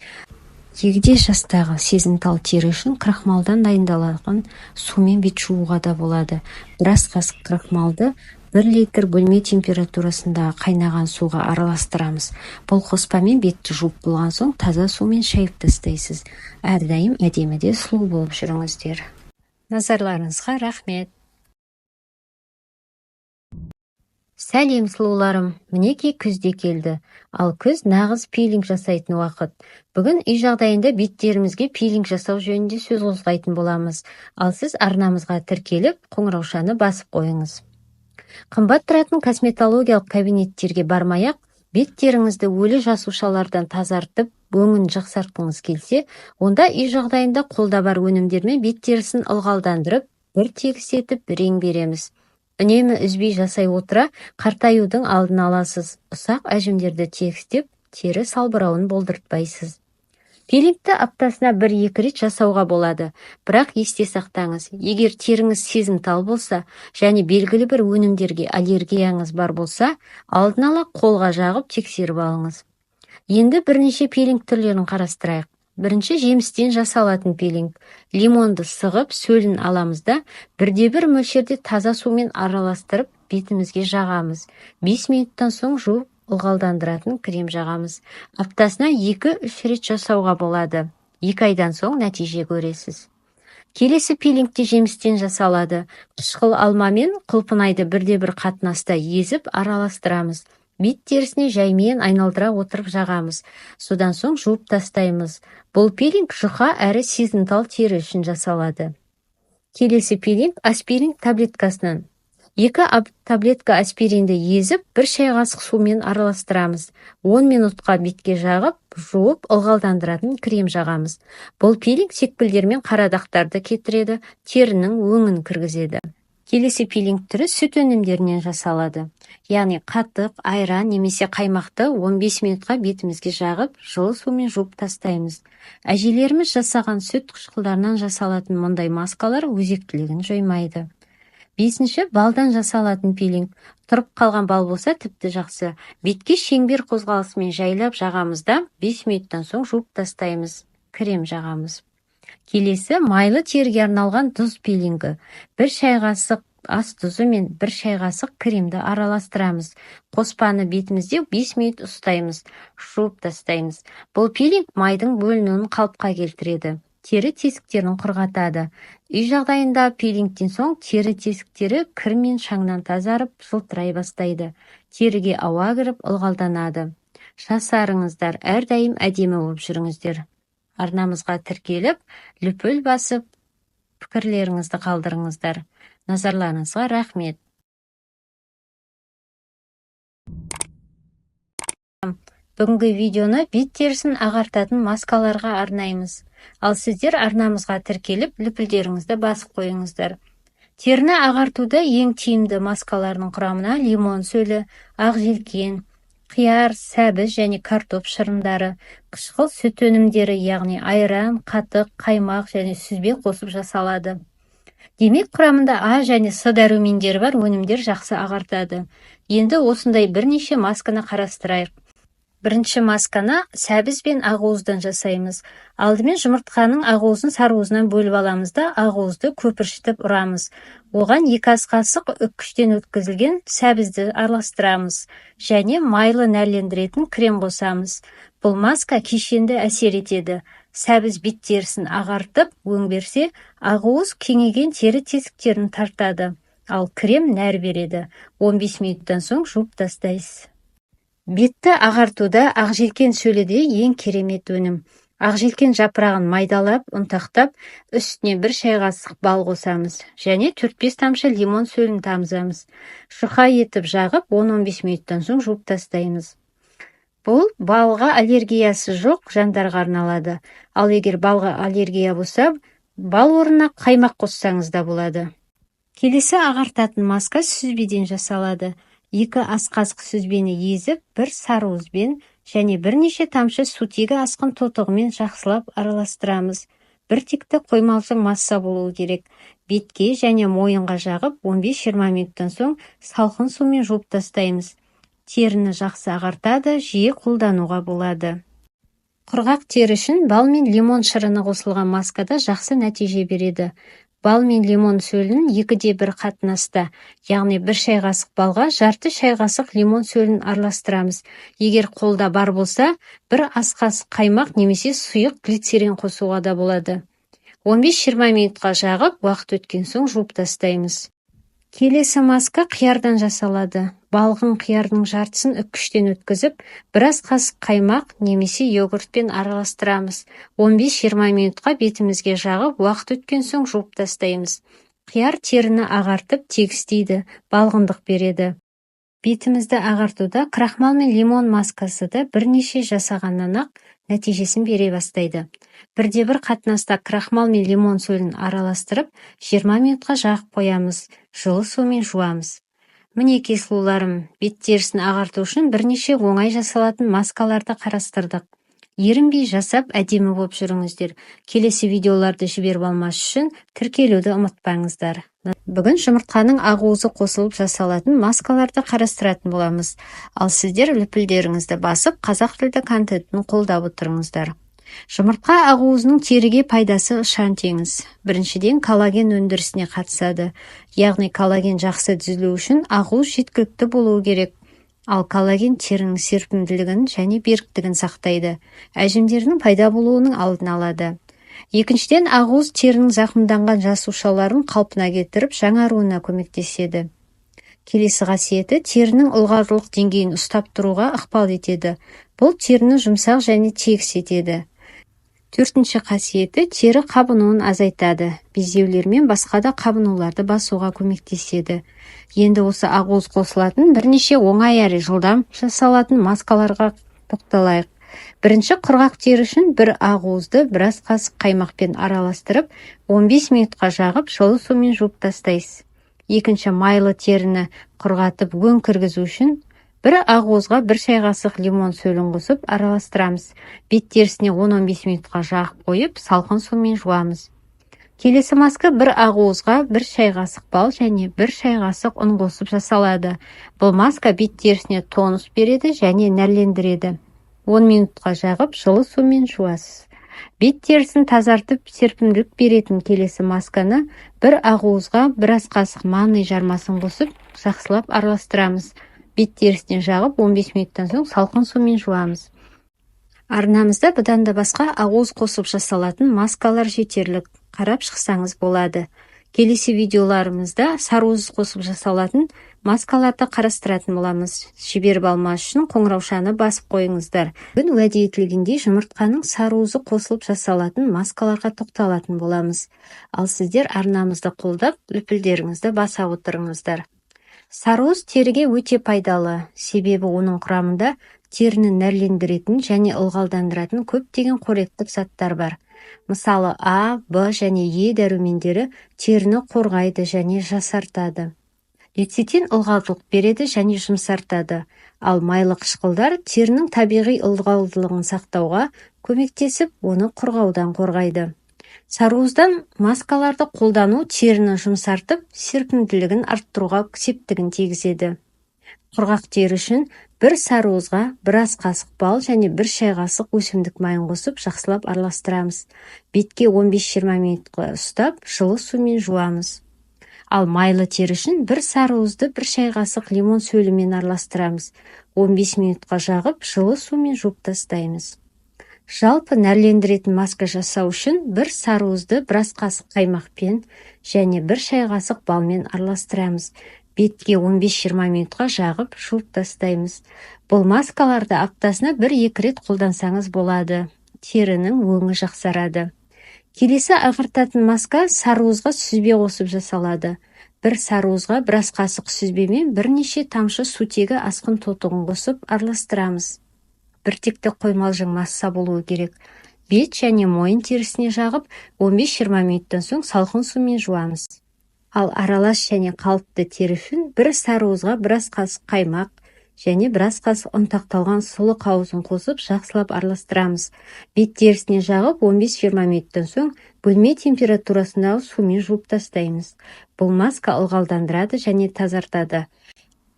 Егде жастағы сезімтал тері үшін крахмалдан дайындалған сумен бет жууға да болады. 1 ас қасық крахмалды 1 литр бөлме температурасындағы қайнаған суға араластырамыз. Бұл қоспамен бетті жуып болған соң таза сумен шайып тастайсыз. Әрдайым әдемі де сұлу болып жүріңіздер. Назарларыңызға рахмет. Сәлем сұлуларым, мінекей күз де келді. Ал күз нағыз пилинг жасайтын уақыт. Бүгін үй жағдайында беттерімізге пилинг жасау жөнінде сөз қозғайтын боламыз. Ал сіз арнамызға тіркеліп, қоңыраушаны басып қойыңыз. Қымбат тұратын косметологиялық кабинеттерге бармай-ақ, беттеріңізді өлі жасушалардан тазартып, өңін жақсартқыңыз келсе, онда үй жағдайында қолда бар өнімдермен бет терісін ылғалдандырып, бір тегіс етіп рең береміз. Үнемі үзбей жасай отыра, қартаюдың алдын аласыз. Ұсақ әжімдерді тегістеп, тері салбырауын болдыртпайсыз. Пилингті аптасына 1-2 рет жасауға болады. Бірақ есте сақтаңыз, егер теріңіз сезімтал болса және белгілі бір өнімдерге аллергияңыз бар болса, алдын ала қолға жағып тексеріп алыңыз. Енді бірнеше пилинг түрлерін қарастырайық. Бірінші жемістен жасалатын пилинг. Лимонды сығып, сөлін аламыз да, бірде-бір мөлшерде таза сумен араластырып, бетімізге жағамыз. 5 минуттан соң жуып, ылғалдандыратын крем жағамыз. Аптасына 2-3 рет жасауға болады. 2 айдан соң нәтиже көресіз. Келесі пилинг те жемістен жасалады. Қышқыл алма мен құлпынайды бірде-бір қатынаста езіп араластырамыз. Бет терісіне жаймен айналдыра отырып жағамыз. Содан соң жуып тастаймыз. Бұл пилинг жұқа әрі сезімтал тері үшін жасалады. Келесі пилинг аспирин таблеткасынан. 2 таблетка аспиринді езіп, 1 шай қасық сумен араластырамыз. 10 минутқа бетке жағып, жуып, ылғалдандыратын крем жағамыз. Бұл пилинг секпілдер мен қара дақтарды кетіреді, терінің өңін кіргізеді. Келесі пилинг түрі сүт өнімдерінен жасалады. Яғни қатық, айран немесе қаймақты 15 минутқа бетімізге жағып, жылы сумен жуып тастаймыз. Әжелеріміз жасаған сүт қышқылдарынан жасалатын мұндай маскалар өзектілігін жоймайды. 5-ші балдан жасалатын пилинг. Тұрып қалған бал болса тіпті жақсы. Бетке шеңбер қозғалысымен жайлап жағамыз да, 5 минуттан соң жуып тастаймыз. Крем жағамыз. Келесі майлы теріге арналған тұз пилингі. 1 шай қасық ас тұзы мен 1 шай қасық кремді араластырамыз. Қоспаны бетімізде 5 минут ұстаймыз, жуып тастаймыз. Бұл пилинг майдың бөлінуін қалыпқа келтіреді. Тері тесіктерін құрғатады. Үй жағдайында пилингтен соң тері тесіктері кір мен шаңнан тазарып, жылтырай бастайды. Теріге ауа кіріп, ылғалданады. Жасарыңыздар, әрдайым әдемі болып жүріңіздер. Арнамызға тіркеліп, лүпіл басып, пікірлеріңізді қалдырыңыздар. Назарларыңызға рахмет. Бүгінгі видеоны бет терісін ағартатын маскаларға арнаймыз. Ал сіздер арнамызға тіркеліп, лүпілдеріңізді басып қойыңыздар. Теріні ағартуда ең тиімді маскалардың құрамына лимон сөлі, ақ желкен, қияр, сәбіз және картоп шырындары, қышқыл сүт өнімдері, яғни айран, қатық, қаймақ және сүзбе қосып жасалады. Демек, құрамында А және С дәрумендері бар өнімдер жақсы ағартады. Енді осындай бірнеше масканы қарастырайық. Бірінші масканы сәбіз бен ақуыздан жасаймыз. Алдымен жұмыртқаның ақуызын сарыуызынан бөліп аламыз да, ақуызды көпіршітіп ұрамыз. Оған 2 ас қасық үккіштен өткізілген сәбізді араластырамыз және майлы нәрлендіретін крем қосамыз. Бұл маска кешенді әсер етеді. Сәбіз бет терісін ағартып, өң берсе, ақуыз кеңейген тері тесіктерін тартады. Ал крем нәр береді. 15 минуттан соң жуып тастайсыз. Бетті ағартуда ақжелкен сөлі де ең керемет өнім. Ақжелкен жапырағын майдалап, ұнтақтап, үстіне 1 шай қасық бал қосамыз және 4-5 тамшы лимон сөлін тамызамыз. Жұқа етіп жағып, 10-15 минуттан соң жуып тастаймыз. Бұл балға аллергиясы жоқ жандарға арналады. Ал егер балға аллергия болса, бал орнына қаймақ қоссаңыз да болады. Келесі ағартатын маска сүзбеден жасалады. 2 ас қасық сүзбені езіп, 1 сарыуызбен және бірнеше тамшы сутегі асқын тотығымен жақсылап араластырамыз. Бір текті қоймалжың масса болуы керек. Бетке және мойынға жағып, 15-20 минуттан соң салқын сумен жуып тастаймыз. Теріні жақсы ағартады, жиі қолдануға болады. Құрғақ тері үшін бал мен лимон шырыны қосылған маскада жақсы нәтиже береді. Бал мен лимон сөлін 2:1 қатынаста, яғни 1 шай қасық балға жарты шай қасық лимон сөлін араластырамыз. Егер қолда бар болса, 1 ас қасық қаймақ немесе сұйық глицерин қосуға да болады. 15-20 минутқа жағып, уақыт өткен соң жуып тастаймыз. Келесі маска қиярдан жасалады. Балғын қиярдың жартысын үккіштен өткізіп, бір ас қасық қаймақ немесе йогуртпен араластырамыз. 15-20 минутқа бетімізге жағып, уақыт өткен соң жуып тастаймыз. Қияр теріні ағартып, тегістейді, балғындық береді. Бетімізді ағартуда крахмал мен лимон маскасы да бірнеше жасағаннан-ақ нәтижесін бере бастайды. Бірде-бір қатынаста крахмал мен лимон сөлін араластырып, 20 минутқа жағып қоямыз, жылы сумен жуамыз. Мінекей сұлуларым, бет терісін ағарту үшін бірнеше оңай жасалатын маскаларды қарастырдық. Ерінбей жасап, әдемі болып жүріңіздер. Келесі видеоларды жіберіп алмас үшін тіркелуді ұмытпаңыздар. Бүгін жұмыртқаның ақуызы қосылып жасалатын маскаларды қарастыратын боламыз. Ал сіздер лүпілдеріңізді басып, қазақ тілді контентін қолдап отырыңыздар. Жұмыртқа ақуызының теріге пайдасы ұшан теңіз. Біріншіден, коллаген өндірісіне қатысады. Яғни коллаген жақсы түзілу үшін ақуыз жеткілікті болуы керек. Ал коллаген терінің серпімділігін және беріктігін сақтайды. Әжімдердің пайда болуының алдын алады. Екіншіден, ақуыз терінің зақымданған жасушаларын қалпына кетіріп, жаңаруына көмектеседі. Келесі қасиеті терінің ылғалдылық деңгейін ұстап тұруға ықпал етеді. Бұл теріні жұмсақ және тегіс етеді. Төртінші қасиеті тері қабынуын азайтады, безеулер мен басқа да қабынуларды басуға көмектеседі. Енді осы ақуыз қосылатын бірнеше оңай әрі жылдам жасалатын маскаларға тоқталайық. Бірінші, құрғақ тері үшін бір ақуызды біраз қасық қаймақпен араластырып, 15 минутқа жағып, жылы сумен жуып тастайсыз. Екінші, майлы теріні құрғатып өң кіргізу үшін бір ақуызға бір шай қасық лимон сөлін қосып араластырамыз. Бет терісіне 10-15 минутқа жағып қойып, салқын сумен жуамыз. Келесі маска бір ақуызға бір шай қасық бал және бір шай қасық ұн қосып жасалады. Бұл маска бет терісіне тонус береді және нәрлендіреді. 10 минутқа жағып, жылы сумен жуасыз. Бет терісін тазартып, серпімділік беретін келесі масканы бір ақуызға бір ас қасық манный жармасын қосып, жақсылап араластырамыз. Бет терісіне жағып, 15 минуттан соң салқын сумен жуамыз. Арнамызда бұдан да басқа ақуыз қосып жасалатын маскалар жетерлік. Қарап шықсаңыз болады. Келесі видеоларымызда сарыуыз қосып жасалатын маскаларды қарастыратын боламыз. Жіберіп алмас үшін қоңыраушаны басып қойыңыздар. Бүгін уәде етілгендей жұмыртқаның сарыуызы қосылып жасалатын маскаларға тоқталатын боламыз. Ал сіздер арнамызды қолдап, лүпілдеріңізді баса отырыңыздар. Сарыуыз теріге өте пайдалы, себебі оның құрамында теріні нәрлендіретін және ылғалдандыратын көптеген қоректік заттар бар. Мысалы, А, Б және Е дәрумендері теріні қорғайды және жасартады. Лецитин ылғалдылық береді және жұмсартады, ал майлы қышқылдар терінің табиғи ылғалдылығын сақтауға көмектесіп, оны құрғаудан қорғайды. Сарыуыздан маскаларды қолдану теріні жұмсартып, серпімділігін арттыруға септігін тигізеді. Құрғақ тері үшін бір сарыуызға бір ас қасық бал және бір шай қасық өсімдік майын қосып жақсылап араластырамыз. Бетке 15-20 минутқа ұстап, жылы сумен жуамыз. Ал майлы тері үшін бір сарыуызды бір шай қасық лимон сөлімен араластырамыз. 15 минутқа жағып, жылы сумен жуып тастаймыз. Жалпы нәрлендіретін маска жасау үшін бір сарыуызды біраз қасық қаймақпен және бір шай қасық балмен араластырамыз. Бетке 15-20 минутқа жағып, жуып тастаймыз. Бұл маскаларды аптасына 1-2 рет қолдансаңыз болады. Терінің өңі жақсарады. Келесі ағартатын маска сарыуызға сүзбе қосып жасалады. Бір сарыуызға біраз қасық сүзбе мен бірнеше тамшы сутегі асқын тотығын қосып араластырамыз. Біртекті қоймалжың масса болуы керек. Бет және мойын терісіне жағып, 15-20 минуттан соң салқын сумен жуамыз. Ал аралас және қалыпты тері үшін бір сарыуызға біраз қасық қаймақ және біраз қасық ұнтақталған сұлы қауызын қосып жақсылап араластырамыз. Бет терісіне жағып, 15-20 минуттан соң бөлме температурасындағы сумен жуып тастаймыз. Бұл маска ылғалдандырады және тазартады.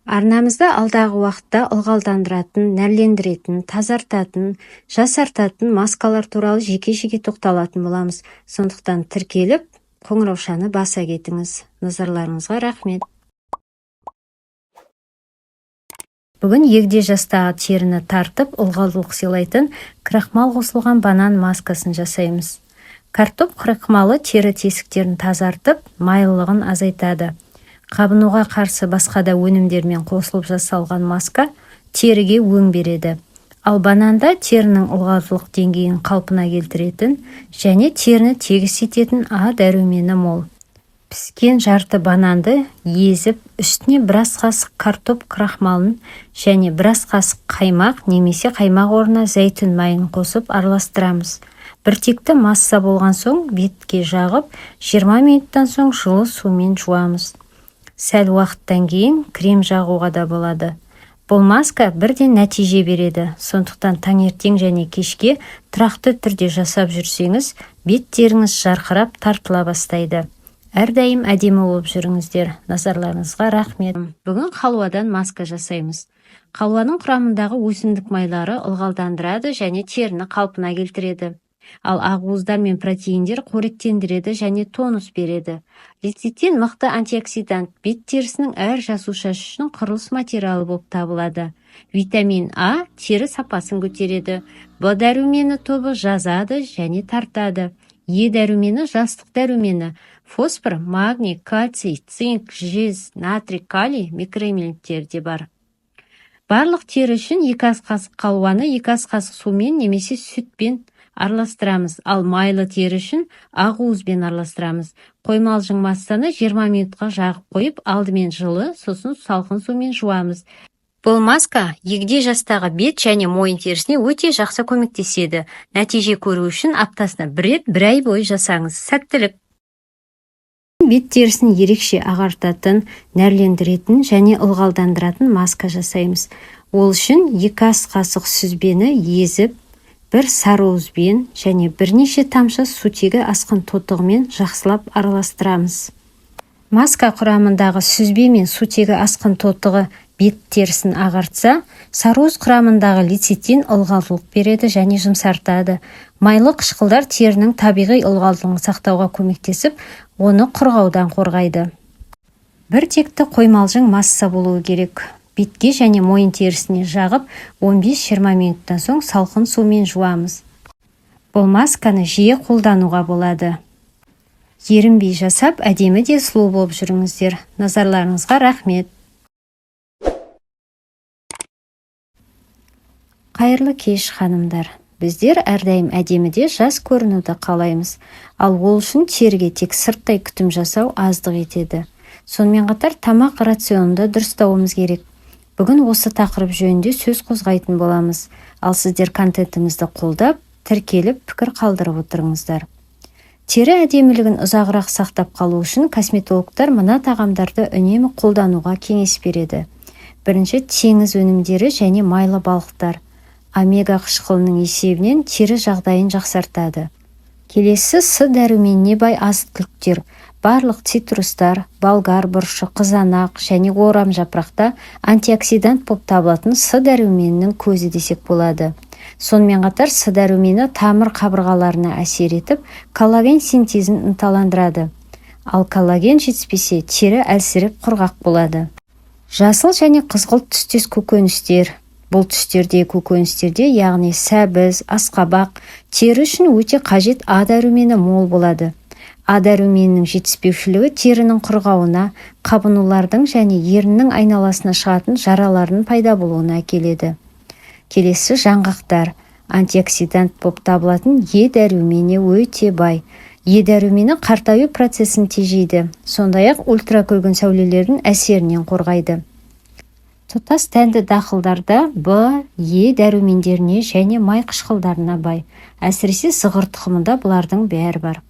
Арнамызда алдағы уақытта ылғалдандыратын, нәрлендіретін, тазартатын, жасартатын маскалар туралы жеке-жеке тоқталатын боламыз. Сондықтан тіркеліп, қоңыраушаны баса кетіңіз. Назарларыңызға рахмет. Бүгін егде жастағы теріні тартып, ылғалдылық сыйлайтын крахмал қосылған банан маскасын жасаймыз. Картоп крахмалы тері тесіктерін тазартып, майлылығын азайтады. Қабынуға қарсы басқа да өнімдермен қосылып жасалған маска теріге өң береді. Ал бананда терінің ылғалдылық деңгейін қалпына келтіретін және теріні тегіс ететін А дәрумені мол. Піскен жарты бананды езіп, үстіне біраз қасық картоп крахмалын және біраз қасық қаймақ немесе қаймақ орнына зәйтүн майын қосып араластырамыз. Біртекті масса болған соң бетке жағып, 20 минуттан соң жылы сумен жуамыз. Сәл уақыттан кейін крем жағуға да болады. Бұл маска бірден нәтиже береді. Сондықтан таңертең және кешке тұрақты түрде жасап жүрсеңіз, бет теріңіз жарқырап тартыла бастайды. Әрдайым әдемі болып жүріңіздер. Назарларыңызға рахмет. Бүгін халуадан маска жасаймыз. Халуаның құрамындағы өсімдік майлары ылғалдандырады және теріні қалпына келтіреді. Ал ақуыздар мен протеиндер қоректендіреді және тонус береді. Лецитин мықты антиоксидант, бет терісінің әр жасушасы үшін құрылыс материалы болып табылады. Витамин А тері сапасын көтереді. Б дәрумені тобы жазады және тартады. Е дәрумені жастық дәрумені. Фосфор, магний, кальций, цинк, жез, натрий, калий микроэлементтері де бар. Барлық тері үшін 2 ас қасық халуаны 2 ас қасық сумен немесе сүтпен араластырамыз. Ал майлы тері үшін ақуызбен араластырамыз. Қоймалжың массаны 20 минутқа жағып қойып, алдымен жылы, сосын салқын сумен жуамыз. Бұл маска егде жастағы бет және мойын терісіне өте жақсы көмектеседі. Нәтиже көру үшін аптасына бір рет бір ай бойы жасаңыз. Сәттілік! Бет терісін ерекше ағартатын, нәрлендіретін және ылғалдандыратын маска жасаймыз. Ол үшін 2 ас қасық сүзбені езіп, бір сарыуызбен және бірнеше тамшы сутегі асқын тотығымен жақсылап араластырамыз. Маска құрамындағы сүзбе мен сутегі асқын тотығы бет терісін ағартса, сарыуыз құрамындағы лецитин ылғалдылық береді және жұмсартады. Майлы қышқылдар терінің табиғи ылғалдылығын сақтауға көмектесіп, оны құрғаудан қорғайды. Бір текті қоймалжың масса болуы керек. Бетке және мойын терісіне жағып, 15-20 минуттан соң салқын сумен жуамыз. Бұл масканы жиі қолдануға болады. Ерінбей жасап, әдемі де сұлу болып жүріңіздер. Назарларыңызға рахмет. Қайырлы кеш, ханымдар. Біздер әрдайым әдемі де жас көрінуді қалаймыз. Ал ол үшін теріге тек сырттай күтім жасау аздық етеді. Сонымен қатар тамақ рационын да дұрыстауымыз керек. Бүгін осы тақырып жөнінде сөз қозғайтын боламыз. Ал сіздер контентімізді қолдап, тіркеліп, пікір қалдырып отырыңыздар. Тері әдемілігін ұзағырақ сақтап қалу үшін косметологтар мына тағамдарды үнемі қолдануға кеңес береді. Бірінші, теңіз өнімдері және майлы балықтар. Омега қышқылының есебінен тері жағдайын жақсартады. Келесі С дәруменіне бай азық-түліктер. Барлық цитрустар, болгар бұрышы, қызанақ және орам жапырақта антиоксидант болып табылатын С дәруменінің көзі десек болады. Сонымен қатар С дәрумені тамыр қабырғаларына әсер етіп, коллаген синтезін ынталандырады. Ал коллаген жетіспесе, тері әлсіреп құрғақ болады. Жасыл және қызғылт түстес көкөністер, Бұл түстерде көкөністерде, яғни сәбіз, асқабақ, тері үшін өте қажет А дәрумені мол болады. А дәруменінің жетіспеушілігі терінің құрғауына, қабынулардың және еріннің айналасына шығатын жаралардың пайда болуына әкеледі. Келесі жаңғақтар. Антиоксидант болып табылатын Е дәрумені өте бай. Е дәрумені қартаю процесін тежейді, сондай-ақ ультракүлгін сәулелердің әсерінен қорғайды. Тұтас дәнді дақылдарда Б, Е дәрумендеріне және май қышқылдарына бай. Әсіресе зығыр тұқымында бұлардың бәрі бар.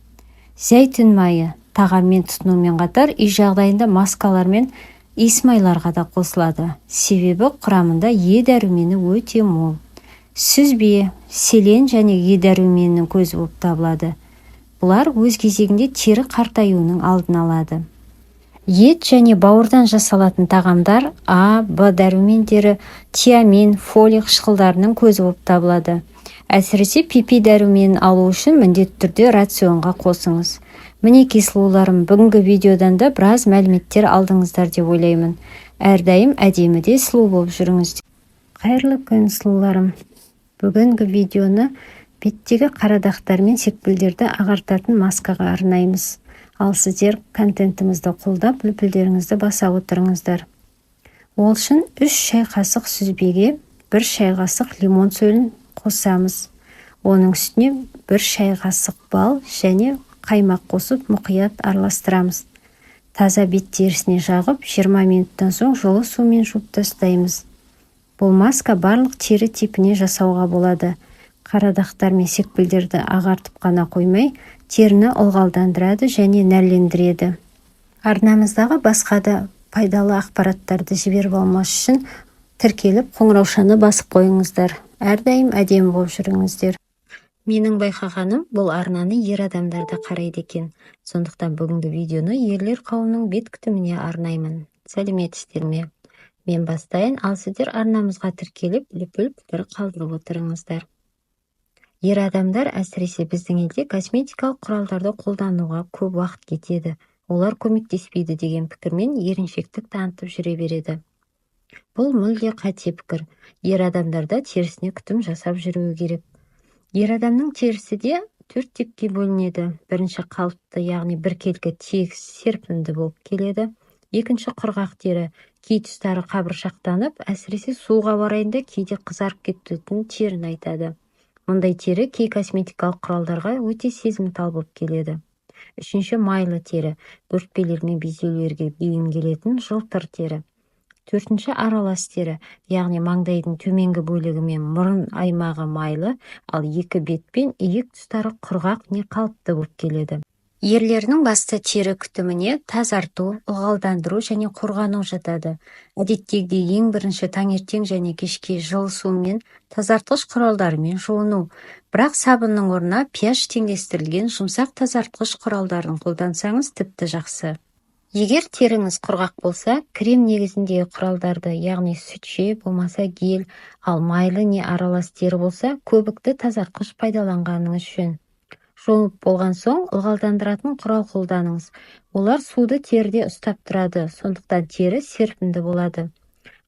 Зәйтүн майы тағаммен тұтынумен қатар үй жағдайында маскалар мен иісмайларға да қосылады. Себебі құрамында Е дәрумені өте мол. Сүзбе, селен және Е дәруменінің көзі болып табылады. Бұлар өз кезегінде тері қартаюының алдын алады. Ет және бауырдан жасалатын тағамдар А, Б дәрумендері, тиамин, фолий қышқылдарының көзі болып табылады. Әсіресе ПП дәруменін алу үшін міндетті түрде рационға қосыңыз. Мінекей, сұлуларым, бүгінгі видеодан да біраз мәліметтер алдыңыздар деп ойлаймын. Әрдайым әдемі де сұлу болып жүріңіздер. Қайырлы күн, сұлуларым. Бүгінгі видеоны беттегі қара дақтар мен секпілдерді ағартатын маскаға арнаймыз. Ал сіздер контентімізді қолдап, лүпілдеріңізді баса отырыңыздар. Ол үшін 3 шай қасық сүзбеге 1 шай қасық лимон сөлін қосамыз. Оның үстіне 1 шай қасық бал және қаймақ қосып мұқият араластырамыз. Таза бет терісіне жағып, 20 минуттан соң жылы сумен жуып тастаймыз. Бұл маска барлық тері типіне жасауға болады. Қара дақтар мен секпілдерді ағартып қана қоймай, теріні ылғалдандырады және нәрлендіреді. Арнамыздағы басқа да пайдалы ақпараттарды жіберіп алмас үшін тіркеліп, қоңыраушаны басып қойыңыздар. Әрдайым әдемі болып жүріңіздер. Менің байқағаным, бұл арнаны ер адамдар да қарайды екен. Сондықтан бүгінгі видеоны ерлер қауымының бет күтіміне арнаймын. Сәлеметсіздер ме? Мен бастайын, ал сіздер арнамызға тіркеліп, лүпіл пікір қалдырып отырыңыздар. Ер адамдар, әсіресе біздің елде, косметикалық құралдарды қолдануға көп уақыт кетеді. Олар көмектеспейді деген пікірмен еріншектік танытып жүре береді. Бұл мүлде қате пікір. Ер адамдар да терісіне күтім жасап жүруі керек. Ер адамның терісі де 4 типке бөлінеді. Бірінші қалыпты, яғни біркелкі, тегіс, серпімді болып келеді. Екінші құрғақ тері, кей тұстары қабыршақтанып, әсіресе суық ауа райында кейде қызарып кететін теріні айтады. Мұндай тері кей косметикалық құралдарға өте сезімтал болып келеді. Үшінші майлы тері, бөртпелер мен безеулерге бейім келетін жылтыр тері. Төртінші аралас тері, яғни маңдайдың төменгі бөлігі мен мұрын аймағы майлы, ал екі бет пен иек тұстары құрғақ не қалыпты болып келеді. Ерлердің басты тері күтіміне тазарту, ылғалдандыру және қорғану жатады. Әдеттегідей ең бірінші таңертең және кешке жылы сумен тазартқыш құралдарымен жуыну. Бірақ сабынның орнына pH теңдестірілген жұмсақ тазартқыш құралдарын қолдансаңыз тіпті жақсы. Егер теріңіз құрғақ болса, крем негізіндегі құралдарды, яғни сүтше болмаса гель, ал майлы не аралас тері болса, көбікті тазартқыш пайдаланғаныңыз жөн. Жуынып болған соң ылғалдандыратын құрал қолданыңыз. Олар суды теріде ұстап тұрады, сондықтан тері серпімді болады.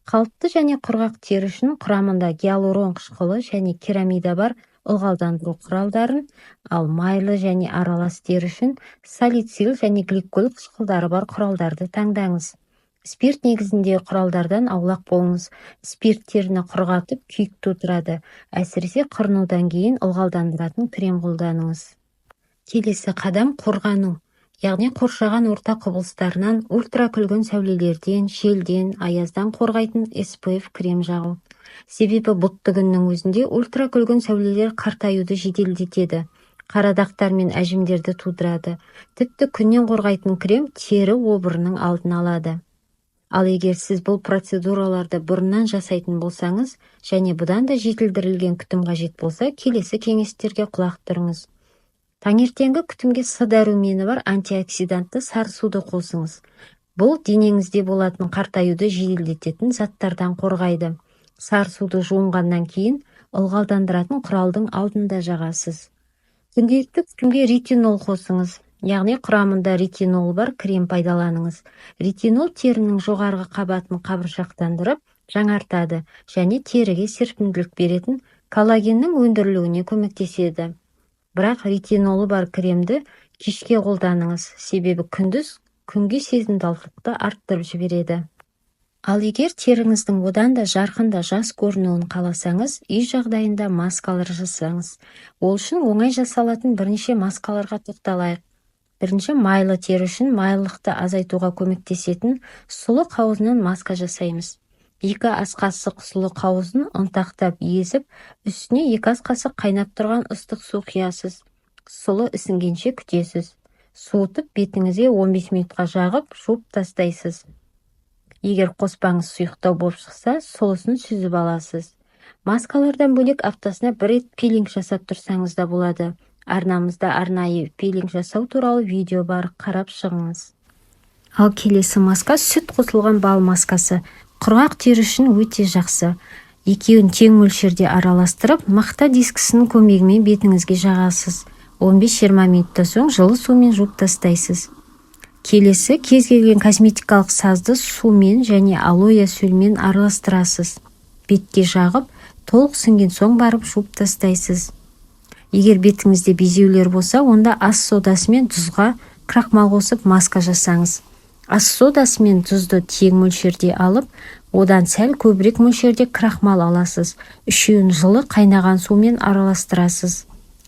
Қалыпты және құрғақ тері үшін құрамында гиалурон қышқылы және керамида бар ылғалдандыру құралдарын, ал майлы және аралас тері үшін салицил және гликоль қышқылдары бар құралдарды таңдаңыз. Спирт негізіндегі құралдардан аулақ болыңыз. Спирт теріні құрғатып, күйік тудырады. Әсіресе қырынудан кейін ылғалдандыратын крем қолданыңыз. Келесі қадам қорғану, яғни қоршаған орта құбылыстарынан, ультракүлгін сәулелерден, желден, аяздан қорғайтын SPF крем жағу. Себебі бұлтты күннің өзінде ультракүлгін сәулелер қартаюды жеделдетеді, қара дақтар мен әжімдерді тудырады. Тіпті күннен қорғайтын крем тері обырының алдын алады. Ал егер сіз бұл процедураларды бұрыннан жасайтын болсаңыз және бұдан да жетілдірілген күтім қажет болса, келесі кеңестерге құлақ түріңіз. Таңертеңгі күтімге С дәрумені бар антиоксидантты сары суды қосыңыз. Бұл денеңізде болатын қартаюды жеделдететін заттардан қорғайды. Сары суды жуынғаннан кейін ылғалдандыратын құралдың алдында жағасыз. Күнделікті күтімге ретинол қосыңыз. Яғни құрамында ретинол бар крем пайдаланыңыз. Ретинол терінің жоғарғы қабатын қабыршақтандырып, жаңартады және теріге серпімділік беретін коллагеннің өндірілуіне көмектеседі. Бірақ ретинолы бар кремді кешке қолданыңыз, себебі күндіз күнге сезімталдықты арттырып жібереді. Ал егер теріңіздің одан да жарқын да жас көрінуін қаласаңыз, үй жағдайында маскалар жасаңыз. Ол үшін оңай жасалатын бірнеше маскаларға тоқталайық. Бірінші, майлы тері үшін майлылықты азайтуға көмектесетін сұлы қауызынан маска жасаймыз. 2 ас қасық сұлы қауызын ұнтақтап езіп, үстіне 2 ас қасық қайнап тұрған ыстық су құясыз. Сұлы ісінгенше күтесіз. Суытып бетіңізге 15 минутқа жағып, жуып тастайсыз. Егер қоспаңыз сұйықтау болып шықса, сұлысын сүзіп аласыз. Маскалардан бөлек аптасына бір рет пилинг жасап тұрсаңыз да болады. Арнамызда арнайы пилинг жасау туралы видео бар, қарап шығыңыз. Ал келесі маска сүт қосылған бал маскасы. Құрғақ тері үшін өте жақсы. Екеуін тең мөлшерде араластырып, мақта дискісінің көмегімен бетіңізге жағасыз. 15-20 минуттан соң жылы сумен жуып тастайсыз. Келесі, кез келген косметикалық сазды сумен және алоэ сөлімен араластырасыз. Бетке жағып, толық сіңген соң барып жуып тастайсыз. Егер бетіңізде безеулер болса, онда ас содасы мен тұзға крахмал қосып маска жасаңыз. Ас содасы мен тұзды тең мөлшерде алып, одан сәл көбірек мөлшерде крахмал аласыз. Үшеуін жылы қайнаған сумен араластырасыз.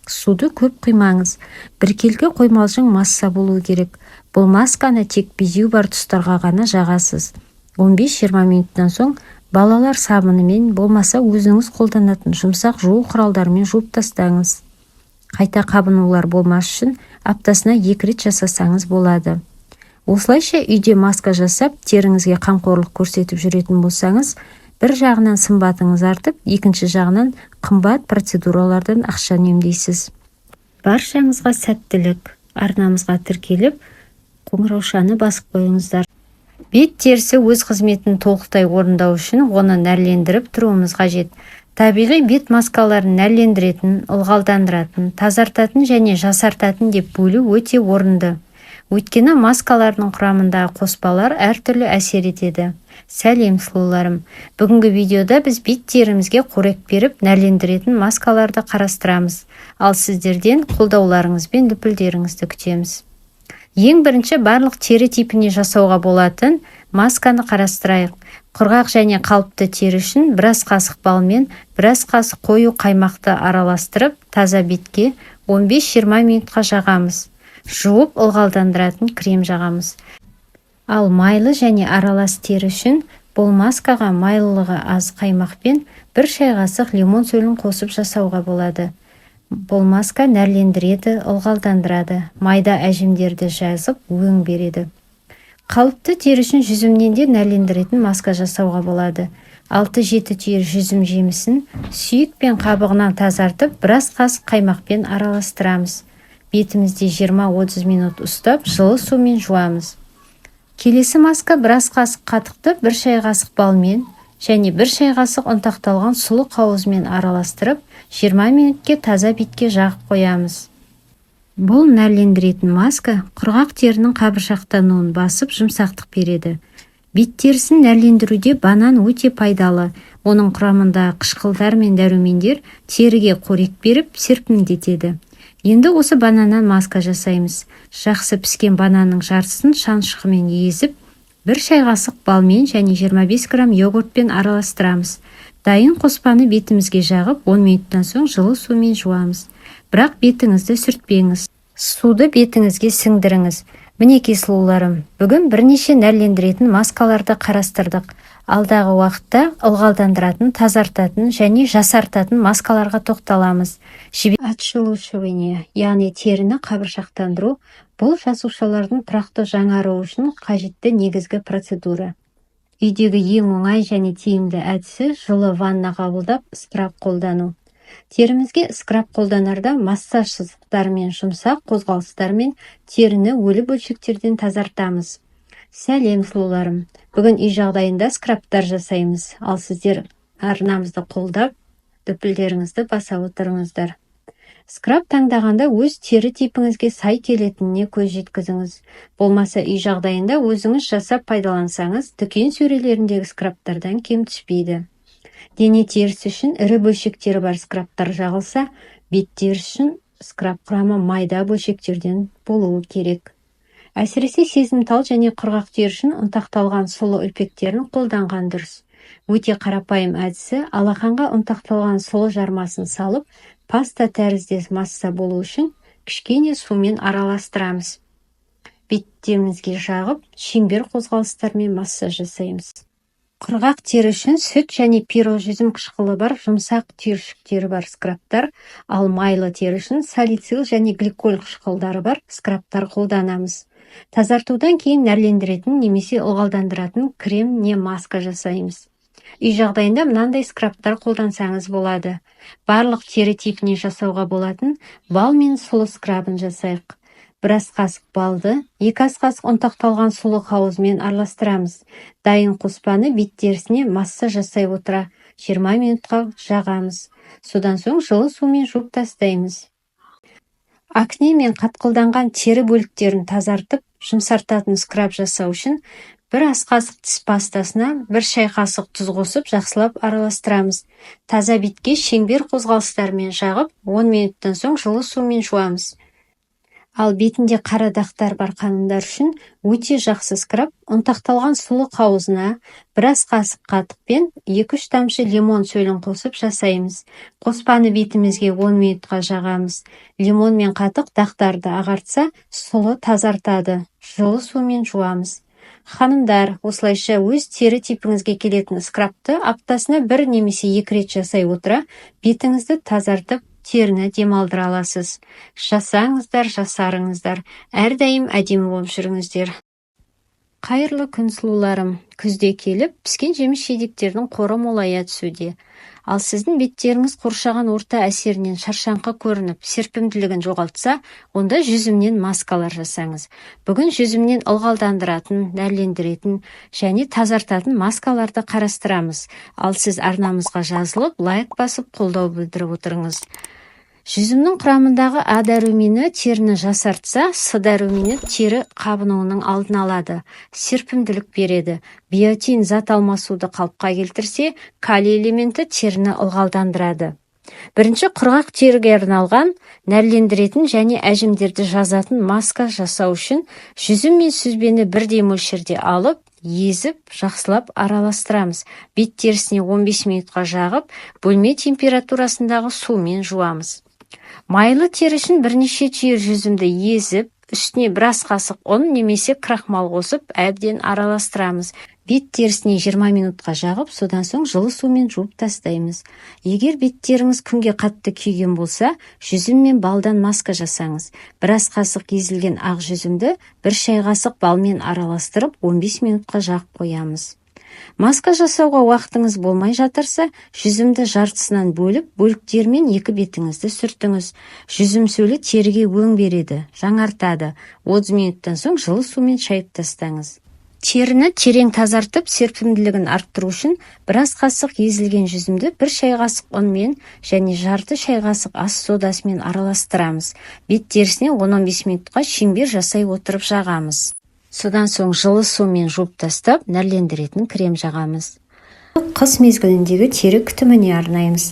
Суды көп құймаңыз. Біркелкі қоймалжың масса болу керек. Бұл масканы тек безеу бар тұстарға ғана жағасыз. 15-20 минуттан соң балалар сабынымен, болмаса өзіңіз қолданатын жұмсақ жуу құралдарымен жуып тастаңыз. Қайта қабынулар болмас үшін аптасына 2 рет жасасаңыз болады. Осылайша үйде маска жасап, теріңізге қамқорлық көрсетіп жүретін болсаңыз, бір жағынан сымбатыңыз артып, екінші жағынан қымбат процедуралардан ақша үнемдейсіз. Баршаңызға сәттілік. Арнамызға тіркеліп, қоңыраушаны басып қойыңыздар. Бет терісі өз қызметін толықтай орындау үшін оны нәрлендіріп тұруымыз қажет. Табиғи бет маскаларын нәрлендіретін, ылғалдандыратын, тазартатын және жасартатын деп бөлу өте орынды. Өйткені маскалардың құрамындағы қоспалар әртүрлі әсер етеді. Сәлем, сұлуларым! Бүгінгі видеода біз бет терімізге қорек беріп, нәрлендіретін маскаларды қарастырамыз. Ал сіздерден қолдауларыңыз бен лүпілдеріңізді күтеміз. Ең бірінші барлық тері типіне жасауға болатын масканы қарастырайық. Құрғақ және қалыпты тері үшін біраз қасық бал мен біраз қасық қою қаймақты араластырып, таза бетке 15-20 минутқа жағамыз. Жуып ылғалдандыратын крем жағамыз. Ал майлы және аралас тері үшін бұл маскаға майлылығы аз қаймақ пен 1 шай қасық лимон сөлін қосып жасауға болады. Бұл маска нәрлендіреді, ылғалдандырады, майда әжімдерді жазып, өң береді. Қалыпты тері үшін жүзімнен де нәрлендіретін маска жасауға болады. 6-7 түйір жүзім жемісін сүйек пен қабығынан тазартып, біраз қасық қаймақпен араластырамыз. Бетімізде 20-30 минут ұстап, жылы сумен жуамыз. Келесі маска біраз қасық қатықты 1 шай қасық балмен және 1 шай қасық ұнтақталған сұлы қауызымен араластырып, 20 минутке таза бетке жағып қоямыз. Бұл нәрлендіретін маска құрғақ терінің қабыршақтануын басып, жұмсақтық береді. Бет терісін нәрлендіруде банан өте пайдалы. Оның құрамындағы қышқылдар мен дәрумендер теріге қорек беріп, серпімдетеді. Енді осы бананнан маска жасаймыз. Жақсы піскен бананның жартысын шанышқымен езіп, 1 шай қасық балмен және 25 грамм йогуртпен араластырамыз. Дайын қоспаны бетімізге жағып, 10 минуттан соң жылы сумен жуамыз. Бірақ бетіңізді сүртпеңіз. Суды бетіңізге сіңдіріңіз. Мінекей, сұлуларым, бүгін бірнеше нәрлендіретін маскаларды қарастырдық. Алдағы уақытта ылғалдандыратын, тазартатын және жасартатын маскаларға тоқталамыз. Отшелушивание, яғни теріні қабыршақтандыру, бұл жасушалардың тұрақты жаңаруы үшін қажетті негізгі процедура. Үйдегі ең оңай және тиімді әдісі жылы ванна қабылдап, скраб қолдану. Терімізге скраб қолданарда массаж сызықтарымен, жұмсақ қозғалыстармен теріні өлі бөлшектерден тазартамыз. Сәлем, сұлуларым! Бүгін үй жағдайында скрабтар жасаймыз. Ал сіздер арнамызды қолдап, лүпілдеріңізді баса отырыңыздар. Скраб таңдағанда өз тері типіңізге сай келетініне көз жеткізіңіз. Болмаса үй жағдайында өзіңіз жасап пайдалансаңыз, дүкен сөрелеріндегі скрабтардан кем түспейді. Дене терісі үшін ірі бөлшектері бар скрабтар жағылса, бет терісі үшін скраб құрамы майда бөлшектерден болуы керек. Әсіресе сезімтал және құрғақ тері үшін ұнтақталған сұлы үлпектерін қолданған дұрыс. Өте қарапайым әдісі алақанға ұнтақталған сұлы жармасын салып, паста тәріздес масса болу үшін кішкене сумен араластырамыз. Беттерімізге жағып, шеңбер қозғалыстармен массаж жасаймыз. Құрғақ тері үшін сүт және пирожүзім қышқылы бар жұмсақ түйіршіктері бар скрабтар, ал майлы тері үшін салицил және гликоль қышқылдары бар скрабтар қолданамыз. Тазартудан кейін нәрлендіретін немесе ылғалдандыратын крем не маска жасаймыз. Үй жағдайында мынандай скрабтар қолдансаңыз болады. Барлық тері типіне жасауға болатын бал мен сұлы скрабын жасайық. 1 ас қасық балды 2 ас қасық ұнтақталған сұлы қауызымен араластырамыз. Дайын қоспаны бет терісіне масса жасай отыра 20 минутқа жағамыз. Содан соң жылы сумен жуып тастаймыз. Акне мен қатқылданған тері бөліктерін тазартып, жұмсартатын скраб жасау үшін 1 ас қасық тіс пастасына 1 шай қасық тұз қосып жақсылап араластырамыз. Таза бетке шеңбер қозғалыстарымен жағып, 10 минуттан соң жылы сумен жуамыз. Ал бетінде қара дақтар бар ханымдар үшін өте жақсы скраб ұнтақталған сұлы қауызына 1 ас қасық қатық пен 2-3 тамшы лимон сөлін қосып жасаймыз. Қоспаны бетімізге 10 минутқа жағамыз. Лимон мен қатық дақтарды ағартса, сұлы тазартады. Жылы сумен жуамыз. Ханымдар, осылайша өз тері типіңізге келетін скрабты аптасына 1 немесе 2 рет жасай отыра, бетіңізді тазартып, теріні демалдыра аласыз. Жасаңыздар, жасарыңыздар, әрдайым әдемі болып жүріңіздер. Қайырлы күн, сұлуларым. Күзде келіп, піскен жеміс-жидектердің қоры молая түсуде. Ал сіздің беттеріңіз қоршаған орта әсерінен шаршаңқы көрініп, серпімділігін жоғалтса, онда жүзімнен маскалар жасаңыз. Бүгін жүзімнен ылғалдандыратын, нәрлендіретін және тазартатын маскаларды қарастырамыз. Ал сіз арнамызға жазылып, лайк басып, қолдау білдіріп отырыңыз. Жүзімнің құрамындағы А дәрумені теріні жасартса, С дәрумені тері қабынуының алдын алады, серпімділік береді. Биотин зат алмасуды қалыпқа келтірсе, калий элементі теріні ылғалдандырады. Бірінші құрғақ теріге арналған нәрлендіретін және әжімдерді жазатын маска жасау үшін жүзім мен сүзбені бірдей мөлшерде алып, езіп, жақсылап араластырамыз. Бет терісіне 15 минутқа жағып, бөлме температурасындағы сумен жуамыз. Майлы тері үшін бірнеше түйір жүзімді езіп, үстіне бір ас қасық ұн немесе крахмал қосып, әбден араластырамыз. Бет терісіне 20 минутқа жағып, содан соң жылы сумен жуып тастаймыз. Егер беттеріңіз күнге қатты күйген болса, жүзім мен балдан маска жасаңыз. 1 ас қасық езілген ақ жүзімді 1 шай қасық балмен араластырып, 15 минутқа жағып қоямыз. Маска жасауға уақытыңыз болмай жатырса, жүзімді жартысынан бөліп, бөліктермен екі бетіңізді сүртіңіз. Жүзім сөлі теріге өң береді, жаңартады. 30 минуттан соң жылы сумен шайып тастаңыз. Теріні терең тазартып, серпімділігін арттыру үшін 1 ас қасық езілген жүзімді 1 шай қасық ұнмен және жарты шай қасық ас содасымен араластырамыз. Бет терісіне 10-15 минутқа шеңбер жасай отырып жағамыз. Содан соң жылы сумен жуып тастап, нәрлендіретін крем жағамыз. Қыс мезгіліндегі тері күтіміне арнаймыз.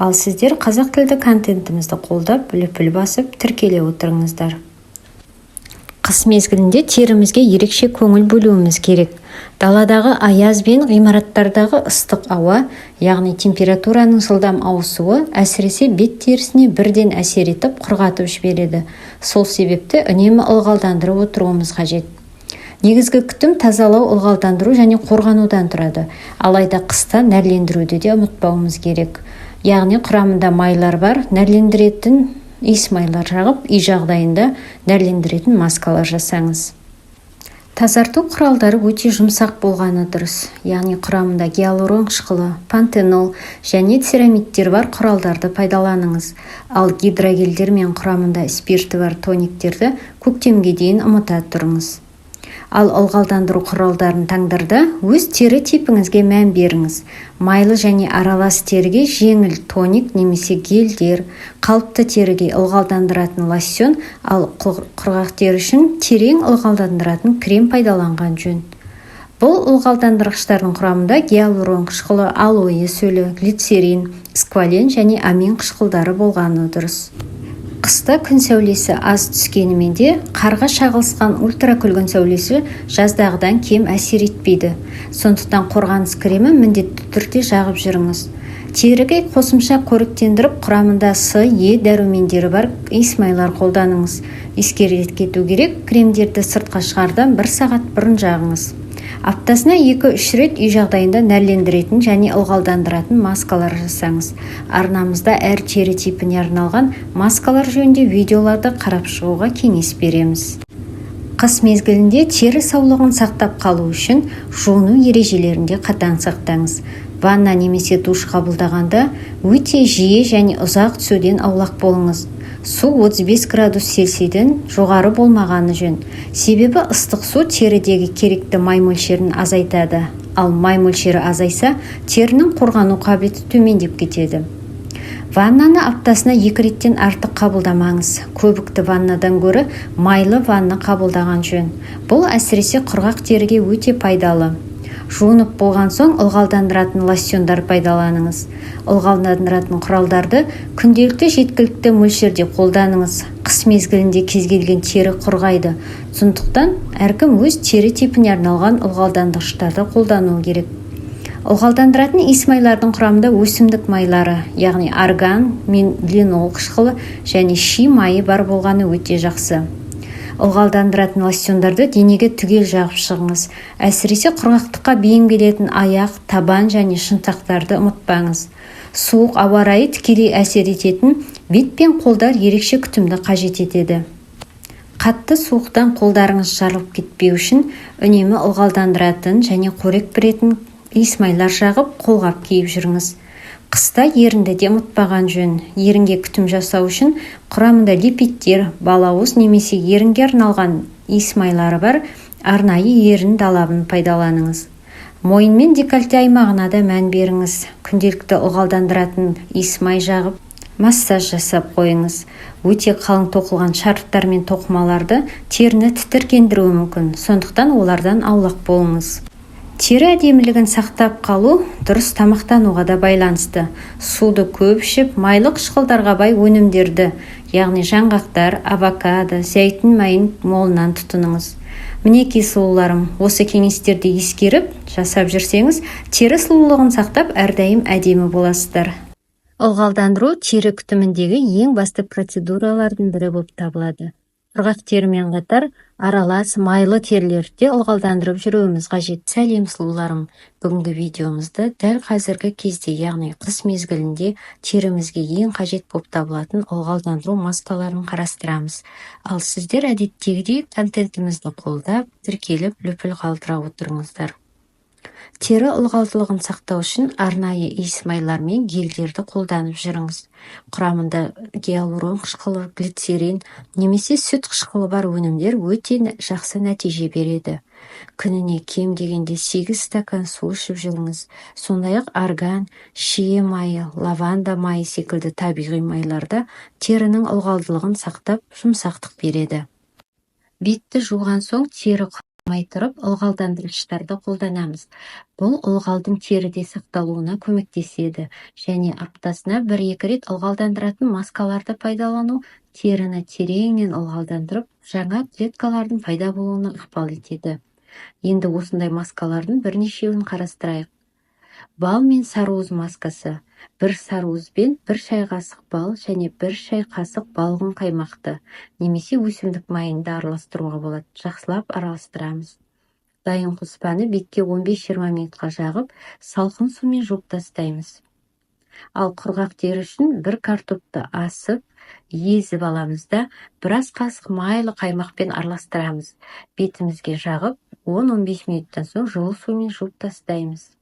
Ал сіздер қазақ тілді контентімізді қолдап, лүпіл басып, тіркеле отырыңыздар. Қыс мезгілінде терімізге ерекше көңіл бөлуіміз керек. Даладағы аяз бен ғимараттардағы ыстық ауа, яғни температураның жылдам ауысуы, әсіресе бет терісіне бірден әсер етіп, құрғатып жібереді. Сол себепті үнемі ылғалдандырып отыруымыз қажет. Негізгі күтім тазалау, ылғалдандыру және қорғанудан тұрады. Алайда қыста нәрлендіруді де ұмытпауымыз керек. Яғни құрамында майлар бар, нәрлендіретін иіс майлар жағып, үй жағдайында нәрлендіретін маскалар жасаңыз. Тазарту құралдары өте жұмсақ болғаны дұрыс. Яғни құрамында гиалурон қышқылы, пантенол және церамидтер бар құралдарды пайдаланыңыз. Ал гидрогельдер мен құрамында спирті бар тониктерді көктемге дейін ұмыта тұрыңыз. Ал ылғалдандыру құралдарын таңдарда өз тері типіңізге мән беріңіз. Майлы және аралас теріге жеңіл тоник немесе гельдер, қалыпты теріге ылғалдандыратын лосьон, ал құрғақ тері үшін терең ылғалдандыратын крем пайдаланған жөн. Бұл ылғалдандырғыштардың құрамында гиалурон қышқылы, алоэ сөлі, глицерин, сквален және амин қышқылдары болғаны дұрыс. Қыста күн сәулесі аз түскенімен де қарға шағылысқан ультракүлгін сәулесі жаздағыдан кем әсер етпейді. Сондықтан қорғаныс кремі міндетті түрде жағып жүріңіз. Теріге қосымша қоректендіріп, құрамында С, Е дәрумендері бар иісмайлар қолданыңыз. Ескере кету керек, кремдерді сыртқа шығардан 1 сағат бұрын жағыңыз. Аптасына 2-3 рет үй жағдайында нәрлендіретін және ылғалдандыратын маскалар жасаңыз. Арнамызда әр тері типіне арналған маскалар жөнінде видеоларды қарап шығуға кеңес береміз. Қыс мезгілінде тері саулығын сақтап қалу үшін жуыну ережелерінде қатаң сақтаңыз. Ванна немесе душ қабылдағанда өте жиі және ұзақ түсуден аулақ болыңыз. Су 35 градус Цельсийден жоғары болмағаны жөн. Себебі ыстық су терідегі керекті май мөлшерін азайтады. Ал май мөлшері азайса, терінің қорғану қабілеті төмендеп кетеді. Ваннаны аптасына 2 реттен артық қабылдамаңыз. Көбікті ваннадан гөрі майлы ванна қабылдаған жөн. Бұл әсіресе құрғақ теріге өте пайдалы. Жуынып болған соң ылғалдандыратын лосьондар пайдаланыңыз. Ылғалдандыратын құралдарды күнделікті жеткілікті мөлшерде қолданыңыз. Қыс мезгілінде кез келген тері құрғайды. Сондықтан әркім өз тері типіне арналған ылғалдандырғыштарды қолдануы керек. Ылғалдандыратын иісмайлардың құрамында өсімдік майлары, яғни арган мен линол қышқылы және ши майы бар болғаны өте жақсы. Ылғалдандыратын лосьондарды денеге түгел жағып шығыңыз. Әсіресе құрғақтыққа бейім келетін аяқ, табан және шынтақтарды ұмытпаңыз. Суық ауа райы тікелей әсер ететін бет пен қолдар ерекше күтімді қажет етеді. Қатты суықтан қолдарыңыз жарылып кетпеу үшін үнемі ылғалдандыратын және қорек беретін иісмайлар жағып, қолғап киіп жүріңіз. Қыста ерінді де ұмытпаған жөн. Ерінге күтім жасау үшін құрамында липидтер, балауыз немесе ерінге арналған иісмайлары бар арнайы ерін далабын пайдаланыңыз. Мойын мен декольте аймағына да мән беріңіз. Күнделікті ылғалдандыратын иісмай жағып, массаж жасап қойыңыз. Өте қалың тоқылған шарфтар мен тоқымаларды теріні тітіркендіруі мүмкін, сондықтан олардан аулақ болыңыз. Тері әдемілігін сақтап қалу дұрыс тамақтануға да байланысты. Суды көп ішіп, майлы қышқылдарға бай өнімдерді, яғни жаңғақтар, авокадо, зәйтүн майын молынан тұтыныңыз. Мінекей сұлуларым, осы кеңестерді ескеріп, жасап жүрсеңіз, тері сұлулығын сақтап, әрдайым әдемі боласыздар. Ылғалдандыру тері күтіміндегі ең басты процедуралардың бірі болып табылады. Құрғақ терімен қатар аралас майлы терілерді де ылғалдандырып жүруіміз қажет. Сәлем сұлуларым! Бүгінгі видеомызды дәл қазіргі кезде, яғни қыс мезгілінде терімізге ең қажет болып табылатын ылғалдандыру маскаларын қарастырамыз. Ал сіздер әдеттегідей контентімізді қолдап, тіркеліп, лүпіл қалдыра отырыңыздар. Тері ылғалдылығын сақтау үшін арнайы иісмайлар мен гельдерді қолданып жүріңіз. Құрамында гиалурон қышқылы, глицерин немесе сүт қышқылы бар өнімдер өте жақсы нәтиже береді. Күніне кем дегенде 8 стакан су ішіп жүріңіз. Сондай-ақ арган, шие майы, лаванда майы секілді табиғи майлар да терінің ылғалдылығын сақтап, жұмсақтық береді. Бетті жуған соң тері құрғамай тұрып ылғалдандырғыштарды қолданамыз. Бұл ылғалдың теріде сақталуына көмектеседі және аптасына 1-2 рет ылғалдандыратын маскаларды пайдалану теріні тереңнен ылғалдандырып, жаңа клеткалардың пайда болуына ықпал етеді. Енді осындай маскалардың бірнешеуін қарастырайық. Бал мен сарыуыз маскасы. 1 сарыуыз бен 1 шай қасық бал және 1 шай қасық балғын қаймақты немесе өсімдік майын да араластыруға болады. Жақсылап араластырамыз. Дайын қоспаны бетке 15-20 минутқа жағып, салқын сумен жуып тастаймыз. Ал құрғақ тері үшін 1 картопты асып, езіп аламыз да, біраз қасық майлы қаймақпен араластырамыз. Бетімізге жағып, 10-15 минуттан соң жылы сумен жуып тастаймыз.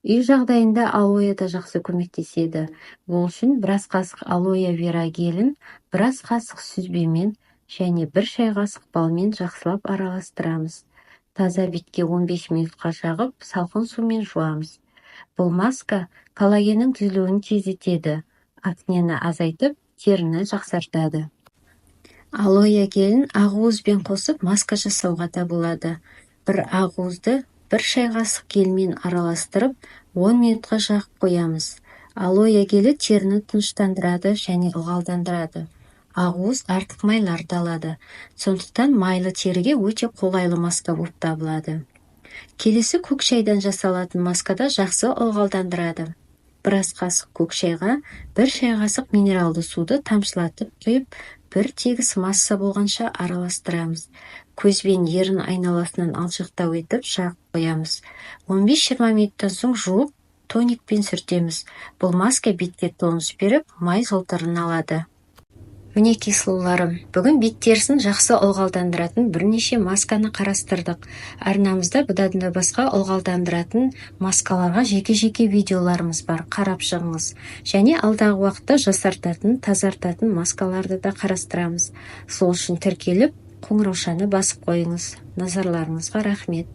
Үй жағдайында алоэ да жақсы көмектеседі. Ол үшін біраз қасық алоэ вера гелін, біраз қасық сүзбемен және 1 шай қасық балмен жақсылап араластырамыз. Таза бетке 15 минутқа жағып, салқын сумен жуамыз. Бұл маска коллагеннің түзілуін тездетеді, акнені азайтып, теріні жақсартады. Алоэ гелін ақуызбен қосып маска жасауға да болады. Бір ақуызды бір шай қасық гельмен араластырып, 10 минутқа жағып қоямыз. Алоэ гелі теріні тыныштандырады және ылғалдандырады. Ақуыз артық майларды алады. Сондықтан майлы теріге өте қолайлы маска болып табылады. Келесі көк шайдан жасалатын маскада жақсы ылғалдандырады. Бір ас қасық көк шайға бір шай қасық минералды суды тамшылатып құйып, бір тегіс масса болғанша араластырамыз. Көз бен ерін айналасынан алшақтау етіп жағып қоямыз. 15-20 минуттан соң жуып, тоникпен сүртеміз. Бұл маска бетке тонус беріп, май жылтырын алады. Мінекей, сұлуларым, бүгін бет терісін жақсы ылғалдандыратын бірнеше масканы қарастырдық. Арнамызда бұдан да басқа ылғалдандыратын маскаларға жеке-жеке видеоларымыз бар, қарап шығыңыз. Және алдағы уақытта жасартатын, тазартатын маскаларды да қарастырамыз. Сол үшін тіркеліп, қоңыраушаны басып қойыңыз. Назарларыңызға рахмет.